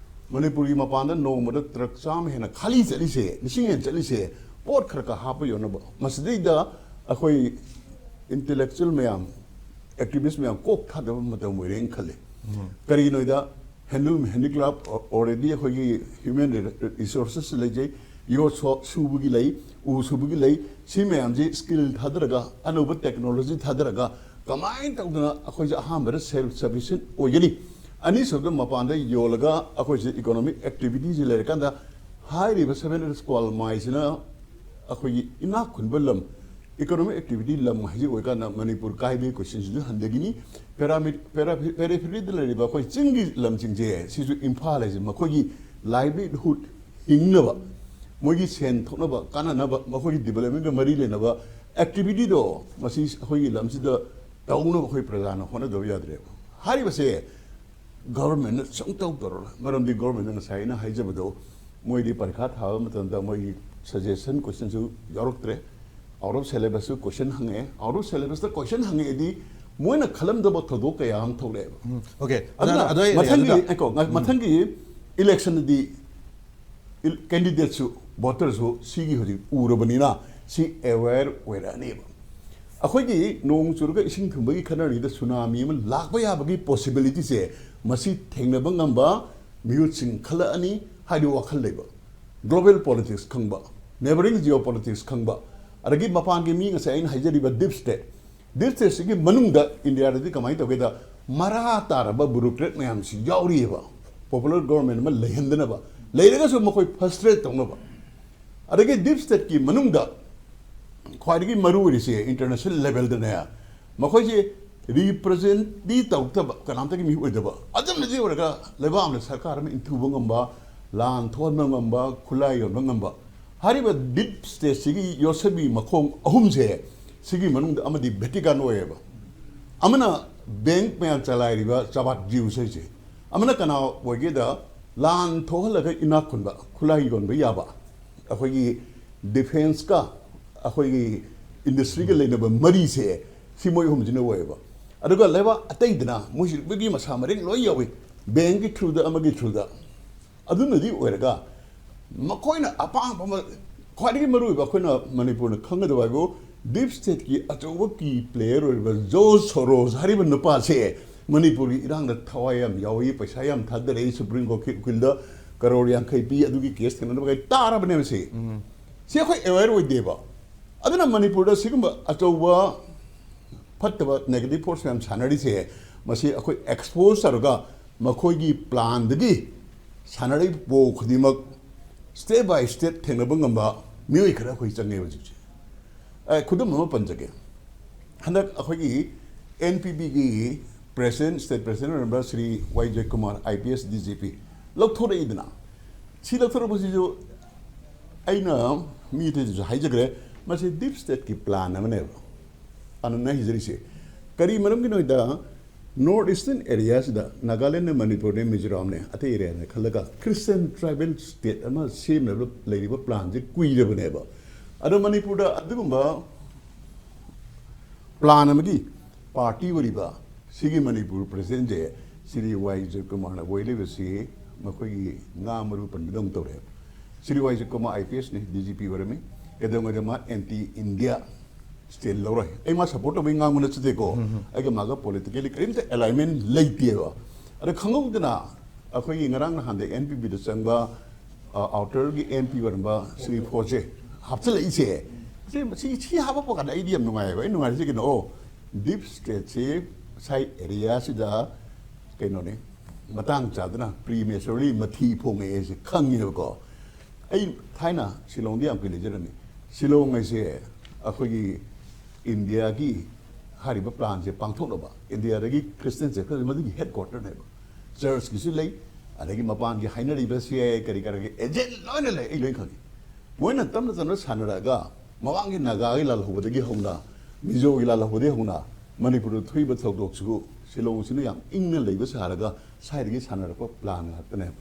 ꯃꯅꯤꯄꯨꯔꯒꯤ ꯃꯄꯥꯟꯗ ꯅꯣꯡꯃꯗ ꯇ꯭ꯔꯛ ꯆꯥꯝꯃ ꯍꯦꯟꯅ ꯈꯥꯂꯤ ꯆꯠꯂꯤꯁꯦ, ꯂꯤꯁꯤꯡ ꯍꯦꯟꯅ ꯆꯠꯂꯤꯁꯦ, ꯄꯣꯠ ꯈꯔ ꯈꯔ ꯍꯥꯞꯄ ꯌꯣꯟꯅꯕ꯫ ꯃꯁꯤꯗꯩꯗ ꯑꯩꯈꯣꯏ intellectual ꯃꯌꯥꯝ, activist ꯃꯌꯥꯝ ꯀꯣꯛ ꯊꯥꯗꯕ ꯃꯇꯝ ꯑꯣꯏꯔꯦꯅ ꯈꯜꯂꯤ꯫ ꯀꯔꯤꯒꯤꯅꯣꯗ, handloom, handicraft already ꯑꯩꯈꯣꯏꯒꯤ human resources ꯂꯩꯖꯩ, ꯌꯣꯠ ꯁꯣ-, ꯁꯨꯕꯒꯤ ꯂꯩ, ꯎ ꯁꯨꯕꯒꯤ ꯂꯩ꯫ ꯁꯤ ꯃꯌꯥꯝꯁꯤ skill ꯊꯥꯗꯔꯒ, ꯑꯅꯧꯕ technology ꯊꯥꯗꯔꯒ ꯀꯃꯥꯏꯅ ꯇꯧꯗꯅ ꯑꯩꯈꯣꯏꯁꯦ ꯑꯍꯥꯟꯕꯗ self sufficient ꯑꯣꯏꯒꯅꯤ? ꯑꯅꯤꯁꯨꯕꯗ ꯃꯄꯥꯟꯗ ꯌꯣꯜꯂꯒ ꯑꯩꯈꯣꯏꯁꯦ economic activityꯁꯤ ꯂꯩꯔꯀꯥꯟꯗ ꯍꯥꯏꯔꯤꯕ seven Hills ꯀ꯭ꯋꯥꯜꯃꯥꯏꯁꯤꯅ ꯑꯩꯈꯣꯏꯒꯤ ꯏꯅꯥꯛ ꯈꯨꯟꯕ ꯂꯝ, economic activity ꯂꯝ ꯍꯥꯏꯁꯤ ꯑꯣꯏꯀꯥꯟꯗ ꯃꯅꯤꯄꯨꯔ ꯀꯥꯏꯕꯒꯤ questionꯁꯤꯁꯨ ꯍꯟꯊꯒꯅꯤ꯫ Para-, para-, peripheryꯗ ꯂꯩꯔꯤꯕ ꯑꯩꯈꯣꯏ ꯆꯤꯡꯒꯤ ꯂꯝꯁꯤꯡꯁꯦ, ꯁꯤꯁꯨ ꯏꯝꯐꯥꯜ ꯍꯥꯏꯁꯦ ꯃꯈꯣꯏꯒꯤ livelihood, ꯍꯤꯡꯅꯕ, ꯃꯣꯏꯒꯤ ꯁꯦꯟ ꯊꯣꯛꯅꯕ, ꯀꯥꯟꯅꯅꯕ, ꯃꯈꯣꯏꯒꯤ developmentꯒ ꯃꯔꯤ ꯂꯩꯅꯕ activityꯗꯣ ꯃꯁꯤ ꯑꯩꯈꯣꯏꯒꯤ ꯂꯝꯁꯤꯗ ꯇꯧꯅꯕ ꯑꯩꯈꯣꯏ ꯄ꯭ꯔꯖꯥꯅ ꯍꯣꯠꯅꯗꯕ ꯌꯥꯗ꯭ꯔꯦꯕ꯫ ꯍꯥꯏꯔꯤꯕꯁꯦ governmentꯅ ꯁꯨꯡꯇꯧ ꯇꯧꯔꯔꯣꯏ꯫ ꯃꯔꯝꯗꯤ governmentꯅ ꯉꯁꯥꯏ ꯑꯩꯅ ꯍꯥꯏꯖꯕꯗꯣ, ꯃꯣꯏꯗꯤ ꯄꯔꯤꯈꯥ ꯊꯥꯕ ꯃꯇꯝꯗ ꯃꯣꯏꯒꯤ suggestion questionꯁꯨ ꯌꯥꯎꯔꯛꯇ꯭ꯔꯦ, out of syllabusꯁꯨ question ꯍꯪꯉꯛꯑꯦ꯫ Out of syllabusꯇ question ꯍꯪꯉꯛꯑꯗꯤ ꯃꯣꯏꯅ ꯈꯜꯂꯝꯗꯕ ꯊꯧꯗꯣꯛ ꯀꯌꯥ ꯑꯃ ꯊꯣꯛꯂꯛꯑꯦꯕ꯫ Okay, ꯑꯗꯨꯅ ꯑꯗꯨꯅ ꯑꯗꯨ ꯑꯩ ꯃꯊꯪꯒꯤ, ꯑꯗꯨꯗ ꯑꯩꯀꯣ, ꯉ-, ꯃꯊꯪꯒꯤ electionꯗꯗꯤ candidateꯁꯨ, voterꯁꯨ ꯁꯤꯒꯤ ꯍꯧꯖꯤꯛ ꯎꯔꯕꯅꯤꯅ ꯁꯤ aware ꯑꯣꯏꯔꯛꯑꯅꯦꯕ꯫ ꯑꯩꯈꯣꯏꯒꯤ ꯅꯣꯡ ꯆꯨꯔꯒ ꯏꯁꯤꯡ ꯊꯨꯝꯕꯒꯤ ꯈꯠꯅꯔꯤꯗ tsunami ꯑꯃ ꯂꯥꯛꯄ ꯌꯥꯕꯒꯤ possibilityꯁꯦ, ꯃꯁꯤ ꯊꯦꯡꯅꯕ ꯉꯝꯕ ꯃꯤꯑꯣꯏꯁꯤꯡ ꯈꯜꯂꯛꯑꯅꯤ ꯍꯥꯏꯗꯤ ꯋꯥꯈꯜ ꯂꯩꯕ, global politics ꯈꯪꯕ, neighboring geopolitics ꯈꯪꯕ, ꯑꯗꯒꯤ ꯃꯄꯥꯟꯒꯤ ꯃꯤ, ꯉꯁꯥꯏ ꯑꯩꯅ ꯍꯥꯏꯖꯔꯤꯕ deep state, deep stateꯁꯤꯒꯤ ꯃꯅꯨꯡꯗ ꯏꯟꯗꯤꯌꯥꯗꯗꯤ ꯀꯃꯥꯏꯅ ꯇꯧꯒꯦꯗ, ꯃꯔꯥ ꯇꯥꯔꯕ bureaucrat ꯃꯌꯥꯝꯁꯤ ꯌꯥꯎꯔꯤꯑꯕ, popular government ꯑꯃ ꯂꯩꯍꯟꯗꯅꯕ, ꯂꯩꯔꯒꯁꯨ ꯃꯈꯣꯏ frustrate ꯇꯧꯅꯕ꯫ ꯑꯗꯒꯤ deep stateꯀꯤ ꯃꯅꯨꯡꯗ ꯈ꯭ꯋꯥꯏꯗꯒꯤ ꯃꯔꯨ ꯑꯣꯏꯔꯤꯁꯦ international levelꯗꯅꯦ, ꯃꯈꯣꯏꯁꯦ representꯗꯤ ꯇꯧꯗꯕ, ꯀꯅꯥꯝꯇꯒꯤ ꯃꯤ ꯑꯣꯏꯗꯕ, ꯑꯗꯨꯝꯅꯗꯤ ꯑꯣꯏꯔꯒ ꯂꯩꯕꯥꯛ ꯑꯃꯗ ꯁꯔꯀꯥꯔ ꯑꯃ ꯏꯟꯊꯨꯕ ꯉꯝꯕ, ꯂꯥꯟ ꯊꯣꯛꯍꯟꯕ ꯉꯝꯕ, ꯈꯨꯠꯂꯥꯏ ꯌꯣꯟꯕ ꯉꯝꯕ꯫ ꯍꯥꯏꯔꯤꯕ deep stateꯁꯤꯒꯤ ꯌꯣꯠꯁꯕꯤ ꯃꯈꯣꯡ ꯑꯍꯨꯝꯁꯦ, ꯁꯤꯒꯤ ꯃꯅꯨꯡꯗ ꯑꯃꯗꯤ Vatican ꯑꯣꯏꯌꯦꯕ, ꯑꯃꯅ bank ꯃꯌꯥꯝ ꯆꯂꯥꯏꯔꯤꯕ ꯆꯕꯥꯠ Jews ꯍꯥꯏꯁꯦ, ꯑꯃꯅ ꯀꯅꯥ ꯑꯣꯏꯒꯦꯗ, ꯂꯥꯟ ꯊꯣꯛꯍꯜꯂꯒ ꯏꯅꯥꯛ ꯈꯨꯟꯕ, ꯈꯨꯠꯂꯥꯏ ꯌꯣꯟꯕ ꯌꯥꯕ, ꯑꯩꯈꯣꯏꯒꯤ defenceꯀ ꯑꯩꯈꯣꯏꯒꯤ industryꯒ ꯂꯩꯅꯕ ꯃꯔꯤꯁꯦ, ꯁꯤ ꯃꯣꯏ ꯑꯍꯨꯝꯁꯤꯅ ꯑꯣꯏꯌꯦꯕ꯫ ꯑꯗꯨꯒ ꯂꯩꯕꯥꯛ ꯑꯇꯩꯗꯅ ꯃꯣꯏꯁꯤ ꯃꯣꯏꯒꯤ ꯃꯁꯥ ꯃꯔꯦꯡ ꯂꯣꯏ ꯌꯥꯎꯏ, ꯕꯦꯡꯒꯤ ꯊ꯭ꯔꯨꯗ ꯑꯃꯒꯤ ꯊ꯭ꯔꯨꯗ꯫ ꯑꯗꯨꯅꯗꯤ ꯑꯣꯏꯔꯒ ꯃꯈꯣꯏꯅ ꯑꯄꯥꯝꯕ ꯑꯃ, ꯈ꯭ꯋꯥꯏꯗꯒꯤ ꯃꯔꯨꯑꯣꯏꯕ ꯑꯩꯈꯣꯏꯅ ꯃꯅꯤꯄꯨꯔꯅ ꯈꯪꯒꯗꯕ ꯍꯥꯏꯕꯨ ꯗꯤꯞ ꯁ꯭ꯇꯦꯠꯀꯤ ꯑꯆꯧꯕ ꯀꯤ ꯄ꯭ꯂꯦꯌꯔ ꯑꯣꯏꯔꯤꯕ ꯖꯣꯔꯖ ꯁꯣꯔꯣꯁ ꯍꯥꯏꯔꯤꯕ ꯅꯨꯄꯥꯁꯦ ꯃꯅꯤꯄꯨꯔꯒꯤ ꯏꯔꯥꯡꯗ ꯊꯋꯥꯏ ꯌꯥꯝ ꯌꯥꯎꯏ, ꯄꯩꯁꯥ ꯌꯥꯝ ꯊꯥꯗꯔꯛꯏ, ꯁꯨꯄ꯭ꯔꯤꯝ ꯀꯣꯔꯠꯀꯤ ꯎꯀꯤꯜꯗ ꯀꯔꯣꯔ ꯌꯥꯡꯈꯩ ꯄꯤ, ꯑꯗꯨꯒꯤ ꯀꯦꯁ ꯊꯦꯡꯅꯅꯕ ꯀꯥꯏ ꯇꯥꯔꯕꯅꯦꯕ ꯁꯤ꯫ ꯁꯤ ꯑꯩꯈꯣꯏ ꯑꯦꯋꯦꯌꯔ ꯑꯣꯏꯗꯦꯕ꯫ ꯑꯗꯨꯅ ꯃꯅꯤꯄꯨꯔꯗ ꯁꯤꯒꯨꯝꯕ ꯑꯆꯧꯕ ꯐꯠꯇꯕ ꯅꯦꯒꯦꯇꯤꯚ ꯐꯣꯔꯁ ꯃꯌꯥꯝ ꯁꯥꯟꯅꯔꯤꯁꯦ, ꯃꯁꯤ ꯑꯩꯈꯣꯏ ꯑꯦꯛꯁꯄꯣꯖ ꯇꯧꯔꯒ ꯃꯈꯣꯏꯒꯤ ꯄ꯭ꯂꯥꯟꯗꯒꯤ ꯁꯥꯟꯅꯔꯛꯏꯕ ꯄꯣ ꯈꯨꯗꯤꯡꯃꯛ ꯁ꯭ꯇꯦꯞ ꯕꯥꯏ ꯁ꯭ꯇꯦꯞ ꯊꯦꯡꯅꯕ ꯉꯝꯕ ꯃꯤꯑꯣꯏ ꯈꯔ ꯑꯩꯈꯣꯏ ꯆꯪꯉꯦ ꯍꯧꯖꯤꯛꯁꯦ꯫ ꯑꯩ ꯈꯨꯗꯝ ꯑꯃ ꯄꯟꯖꯒꯦ꯫ ꯍꯟꯗꯛ ꯑꯩꯈꯣꯏꯒꯤ ꯑꯦꯟ ꯄꯤ ꯄꯤꯒꯤ ꯄ꯭ꯔꯦꯁꯤꯗꯦꯟꯠ, ꯁ꯭ꯇꯦꯠ ꯄ꯭ꯔꯦꯁꯤꯗꯦꯟꯠ ꯑꯣꯏꯔꯝꯕ ꯁ꯭ꯔꯤ ꯋꯥꯏ ꯖꯌꯀꯨꯃꯥꯔ, I P S D G P, ꯂꯧꯊꯣꯔꯛꯏꯗꯅ꯫ ꯁꯤ ꯂꯧꯊꯣꯔꯛꯄꯁꯤꯁꯨ ꯑꯩꯅ ꯃꯤ ꯑꯇꯩꯗꯁꯨ ꯍꯥꯏꯖꯈ꯭ꯔꯦ, ꯃꯁꯤ ꯗꯤꯞ ꯁ꯭ꯇꯦꯠꯀꯤ ꯄ꯭ꯂꯥꯟ ꯑꯃꯅꯦꯕ꯫ ꯑꯅꯟꯅ ꯍꯥꯏꯖꯔꯤꯁꯦ ꯀꯔꯤ ꯃꯔꯝꯒꯤꯅꯣ ꯍꯥꯏꯗ, ꯅꯣꯔꯠ ꯏꯁꯇꯔꯟ ꯑꯦꯔꯤꯌꯥꯁꯤꯗ, ꯅꯥꯒꯥꯂꯦꯟꯅꯦ, ꯃꯅꯤꯄꯨꯔꯅꯦ, ꯃꯤꯖꯣꯔꯥꯝꯅꯦ, ꯑꯇꯩ ꯑꯦꯔꯤꯌꯥꯅꯦ ꯈꯜꯂꯒ ꯈ꯭ꯔꯤꯁꯇꯤꯌꯟ ꯇ꯭ꯔꯥꯏꯕꯦꯜ ꯁ꯭ꯇꯦꯠ ꯑꯃ ꯁꯦꯝꯅꯕ ꯂꯩꯔꯤꯕ ꯄ꯭ꯂꯥꯟꯁꯦ ꯀꯨꯏꯔꯕꯅꯦꯕ꯫ ꯑꯗꯣ ꯃꯅꯤꯄꯨꯔꯗ ꯑꯗꯨꯒꯨꯝꯕ ꯄ꯭ꯂꯥꯟ ꯑꯃꯒꯤ ꯄꯥꯔꯇꯤ ꯑꯣꯏꯔꯤꯕ ꯁꯤꯒꯤ ꯃꯅꯤꯄꯨꯔ ꯄ꯭ꯔꯦꯁꯤꯗꯦꯟꯁꯦ ꯁ꯭ꯔꯤ ꯋꯥꯏ ꯖꯌꯀꯨꯃꯥꯔꯅ ꯑꯣꯏ ꯂꯩꯕꯁꯤ ꯃꯈꯣꯏꯒꯤ ꯉꯥ ꯃꯔꯨ ꯄꯟꯕꯗꯧꯅ ꯇꯧꯔꯦꯕ꯫ ꯁ꯭ꯔꯤ ꯋꯥꯏ ꯖꯌꯀꯨꯃꯥꯔ I P ꯑꯦꯁꯅꯤ, D G P ꯑꯣꯏꯔꯝꯃꯤ꯫ ꯀꯩꯗꯧꯉꯩꯗ ꯃꯥ ꯑꯦꯟꯇꯤ ꯏꯟꯗꯤꯌꯥ ꯁ꯭ꯇꯦꯟ ꯂꯧꯔꯣꯏ꯫ ꯑꯩ ꯃꯥ ꯁꯞꯄꯣꯔꯠ ꯇꯧꯕꯩ ꯉꯥꯡꯕ ꯅꯠꯆꯗꯦꯀꯣ꯫ ꯑꯩꯒ ꯃꯥꯒ ꯄꯣꯂꯤꯇꯤꯀꯦꯜꯂꯤ ꯀꯔꯤꯝꯇ ꯑꯦꯂꯥꯏꯟꯃꯦꯟ ꯂꯩꯇꯦꯕ꯫ ꯑꯗ ꯈꯪꯍꯧꯗꯅ ꯑꯩꯈꯣꯏꯒꯤ ꯉꯔꯥꯡ ꯅꯍꯥꯟꯗ ꯑꯦꯟ ꯄꯤ ꯄꯤꯗ ꯆꯪꯕ, ꯑ, ꯑꯥꯎꯇꯔꯒꯤ ꯑꯦꯝ ꯄꯤ ꯑꯣꯏꯔꯝꯕ ꯁ꯭ꯔꯤ ꯐꯣꯔꯁꯦ ꯍꯥꯞꯆꯤꯜꯂꯛꯏꯁꯦ, ꯁꯤ, ꯁꯤ, ꯁꯤ ꯍꯥꯞꯄꯛꯄ ꯀꯥꯟꯗ ꯑꯩꯗꯤ ꯌꯥꯝ ꯅꯨꯡꯉꯥꯏꯌꯦꯕ꯫ ꯑꯩ ꯅꯨꯡꯉꯥꯏꯔꯤꯁꯦ ꯀꯩꯅꯣ? ꯑꯣ, ꯗꯤꯞ ꯁ꯭ꯇꯦꯠꯁꯤ ꯉꯁꯥꯏ ꯑꯦꯔꯤꯌꯥꯁꯤꯗ ꯀꯩꯅꯣꯅꯤ, ꯃꯇꯥꯡ ꯆꯥꯗꯅ ꯄ꯭ꯔꯤ ꯃꯦꯆꯣꯔꯂꯤ ꯃꯊꯤ ꯐꯣꯡꯉꯛꯑꯦꯁꯦ ꯈꯪꯉꯦꯕꯀꯣ꯫ ꯑꯩ ꯊꯥꯏꯅ ꯁꯤꯂꯣꯡꯗ ꯌꯥꯝ ꯀꯨꯏ ꯂꯩꯖꯔꯝꯃꯤ꯫ ꯁꯤꯂꯣꯡ ꯍꯥꯏꯁꯦ ꯑꯩꯈꯣꯏꯒꯤ ꯏꯟꯗꯤꯌꯥꯒꯤ ꯍꯥꯏꯔꯤꯕ ꯄ꯭ꯂꯥꯟꯁꯦ ꯄꯥꯡꯊꯣꯛꯅꯕ ꯏꯟꯗꯤꯌꯥꯗꯒꯤ ꯈ꯭ꯔꯤꯁꯇꯤꯌꯟꯁꯦ ꯑꯩꯈꯣꯏ ꯃꯗꯨꯒꯤ ꯍꯦꯗ ꯀ꯭ꯋꯥꯇꯔꯅꯦꯕ꯫ ꯆꯔꯆꯀꯤꯁꯨ ꯂꯩ, ꯑꯗꯒꯤ ꯃꯄꯥꯟꯒꯤ ꯍꯥꯏꯅꯔꯤꯕ ꯁꯤ ꯑꯥꯏ ꯑꯦ ꯀꯔꯤ ꯀꯔꯥꯒꯤ ꯑꯦꯖꯦꯟ ꯂꯣꯏꯅ ꯂꯩ, ꯑꯩ ꯂꯣꯏ ꯈꯪꯉꯤ꯫ ꯃꯣꯏꯅ ꯇꯞꯅ ꯇꯞꯅ ꯁꯥꯟꯅꯔꯛꯑꯒ ꯃꯃꯥꯡꯒꯤ ꯅꯥꯒꯥꯒꯤ ꯂꯥꯜꯍꯧꯕꯗꯒꯤ ꯍꯧꯅ, ꯃꯤꯖꯣꯒꯤ ꯂꯥꯜꯍꯧꯕꯗꯒꯤ ꯍꯧꯅ ꯃꯅꯤꯄꯨꯔꯗ ꯊꯣꯛꯏꯕ ꯊꯧꯗꯣꯛꯁꯤꯕꯨ ꯁꯤꯂꯣꯡꯁꯤꯅ ꯌꯥꯝ ꯏꯪꯅ ꯂꯩꯕ ꯁꯥꯔꯒ ꯁ꯭ꯋꯥꯏꯗꯒꯤ ꯁꯥꯟꯅꯔꯛꯄ ꯄ꯭ꯂꯥꯟ ꯉꯥꯛꯇꯅꯦꯕ꯫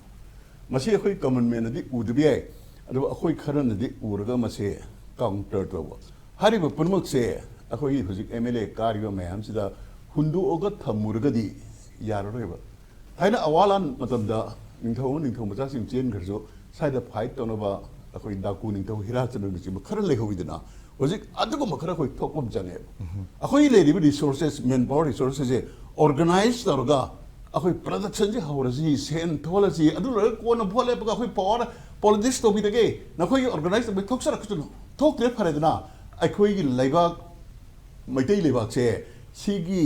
ꯃꯁꯤ ꯑꯩꯈꯣꯏ ꯀꯃꯟ ꯃꯦꯟꯅꯗꯤ ꯎꯗꯕ ꯌꯥꯏ, ꯑꯗꯨꯕꯨ ꯑꯩꯈꯣꯏ ꯈꯔꯅꯗꯤ ꯎꯔꯒ ꯃꯁꯦ ꯀꯥꯎꯟꯇꯔ ꯇꯧꯕ꯫ ꯍꯥꯏꯔꯤꯕ ꯄꯨꯝꯅꯃꯛꯁꯦ ꯑꯩꯈꯣꯏꯒꯤ ꯍꯧꯖꯤꯛ ꯑꯦꯝ ꯑꯦꯜ ꯑꯦ ꯀꯥꯔꯤꯕ ꯃꯌꯥꯝꯁꯤꯗ ꯍꯨꯟꯗꯣꯛꯑꯒ ꯊꯝꯃꯨꯔꯒꯗꯤ ꯌꯥꯔꯔꯣꯏꯕ꯫ ꯊꯥꯏꯅ ꯑꯋꯥ ꯂꯥꯟ ꯃꯇꯝꯗ ꯅꯤꯡꯊꯧ ꯑꯃ ꯅꯤꯡꯊꯧ ꯃꯆꯥꯁꯤꯡ ꯆꯦꯟꯈ꯭ꯔꯁꯨ ꯁ꯭ꯋꯥꯏꯗ ꯐꯥꯏꯠ ꯇꯧꯅꯕ ꯑꯩꯈꯣꯏ ꯗꯥꯀꯨ ꯅꯤꯡꯊꯧ ꯍꯤꯔꯥꯆꯟꯗ꯭ꯔꯅꯆꯤꯡꯕ ꯈꯔ ꯂꯩꯍꯧꯋꯤꯗꯅ, ꯍꯧꯖꯤꯛ ꯑꯗꯨꯒꯨꯝꯕ ꯈꯔ ꯑꯩꯈꯣꯏ ꯊꯣꯛꯄ ꯑꯃ ꯆꯪꯉꯦꯕ꯫ ꯑꯩꯈꯣꯏꯒꯤ ꯂꯩꯔꯤꯕ ꯔꯤꯁꯣꯔꯁꯦꯁ, ꯃꯦꯟ ꯄꯥꯋꯔ ꯔꯤꯁꯣꯔꯁꯦꯁꯁꯦ ꯑꯣꯔꯒꯅꯥꯏꯖ ꯇꯧꯔꯒ ꯑꯩꯈꯣꯏ ꯄ꯭ꯔꯗꯛꯁꯟꯁꯦ ꯍꯧꯔꯁꯤ, ꯁꯦꯟ ꯊꯣꯛꯍꯜꯂꯁꯤ, ꯑꯗꯨ ꯂꯣꯏꯔꯒ ꯀꯣꯟꯅ ꯚꯣꯠ ꯂꯦꯞꯄꯒ ꯑꯩꯈꯣꯏ ꯄꯥꯋꯔ ꯄꯣꯂꯤꯇꯤꯛꯁ ꯇꯧꯕꯤꯔꯒꯦ, ꯅꯈꯣꯏꯒꯤ ꯑꯣꯔꯒꯅꯥꯏꯖ ꯇꯧꯕ ꯊꯣꯛꯆꯔꯛꯁꯅꯨ, ꯊꯣꯛꯇ꯭ꯔꯦ ꯐꯔꯦꯗꯅ꯫ ꯑꯩꯈꯣꯏꯒꯤ ꯂꯩꯕꯥꯛ, ꯃꯩꯇꯩ ꯂꯩꯕꯥꯛꯁꯦ ꯁꯤꯒꯤ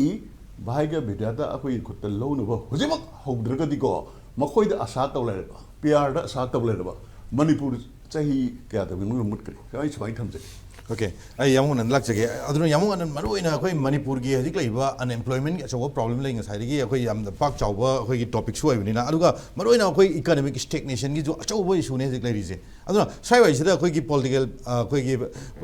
ꯚꯥꯏꯒ ꯕꯤꯗ꯭ꯌꯥꯗ ꯑꯩꯈꯣꯏꯒꯤ ꯈꯨꯠꯇ ꯂꯧꯅꯕ ꯍꯧꯖꯤꯛꯃꯛ ꯍꯧꯗ꯭ꯔꯒꯗꯤꯀꯣ, ꯃꯈꯣꯏꯗ ꯑꯁꯥ ꯇꯧ ꯂꯩꯔꯕ, ꯄꯤ ꯑꯥꯔꯗ ꯑꯁꯥ ꯇꯧ ꯂꯩꯔꯕ, ꯃꯅꯤꯄꯨꯔ ꯆꯍꯤ ꯀꯌꯥꯗ ꯃꯅꯨꯡꯗ ꯃꯨꯠꯀꯅꯤ? ꯑꯩ ꯁꯨꯃꯥꯏꯅ ꯊꯝꯖꯒꯦ꯫ ꯑꯣꯀꯦ, ꯑꯩ ꯌꯥꯝ ꯍꯣꯡꯅ ꯂꯥꯛꯆꯒꯦ꯫ ꯑꯗꯨꯅ ꯌꯥꯝ ꯍꯣꯡꯅ ꯃꯔꯨ ꯑꯣꯏꯅ ꯑꯩꯈꯣꯏ ꯃꯅꯤꯄꯨꯔꯒꯤ ꯍꯧꯖꯤꯛ ꯂꯩꯔꯤꯕ ꯑꯟꯑꯦꯝꯄ꯭ꯂꯣꯏꯃꯦꯟꯒꯤ ꯑꯆꯧꯕ ꯄ꯭ꯔꯣꯕ꯭ꯂꯦꯝ ꯂꯩ꯫ ꯉꯁꯥꯏꯗꯒꯤ ꯑꯩꯈꯣꯏ ꯌꯥꯝꯅ ꯄꯥꯛ ꯆꯥꯎꯕ ꯑꯩꯈꯣꯏꯒꯤ ꯇꯣꯄꯤꯛꯁꯨ ꯑꯣꯏꯕꯅꯤꯅ, ꯑꯗꯨꯒ ꯃꯔꯨ ꯑꯣꯏꯅ ꯑꯩꯈꯣꯏ ꯏꯀꯣꯅꯣꯃꯤꯛ ꯁ꯭ꯇꯦꯒꯅꯦꯁꯟꯒꯤꯁꯨ ꯑꯆꯧꯕ ꯏꯁꯨꯅꯦ ꯍꯧꯖꯤꯛ ꯂꯩꯔꯤꯁꯦ꯫ ꯑꯗꯨꯅ ꯁ꯭ꯋꯥꯏꯋꯥꯏꯁꯤꯗ ꯑꯩꯈꯣꯏꯒꯤ ꯄꯣꯂꯤꯇꯤꯀꯦꯜ, ꯑꯩꯈꯣꯏꯒꯤ,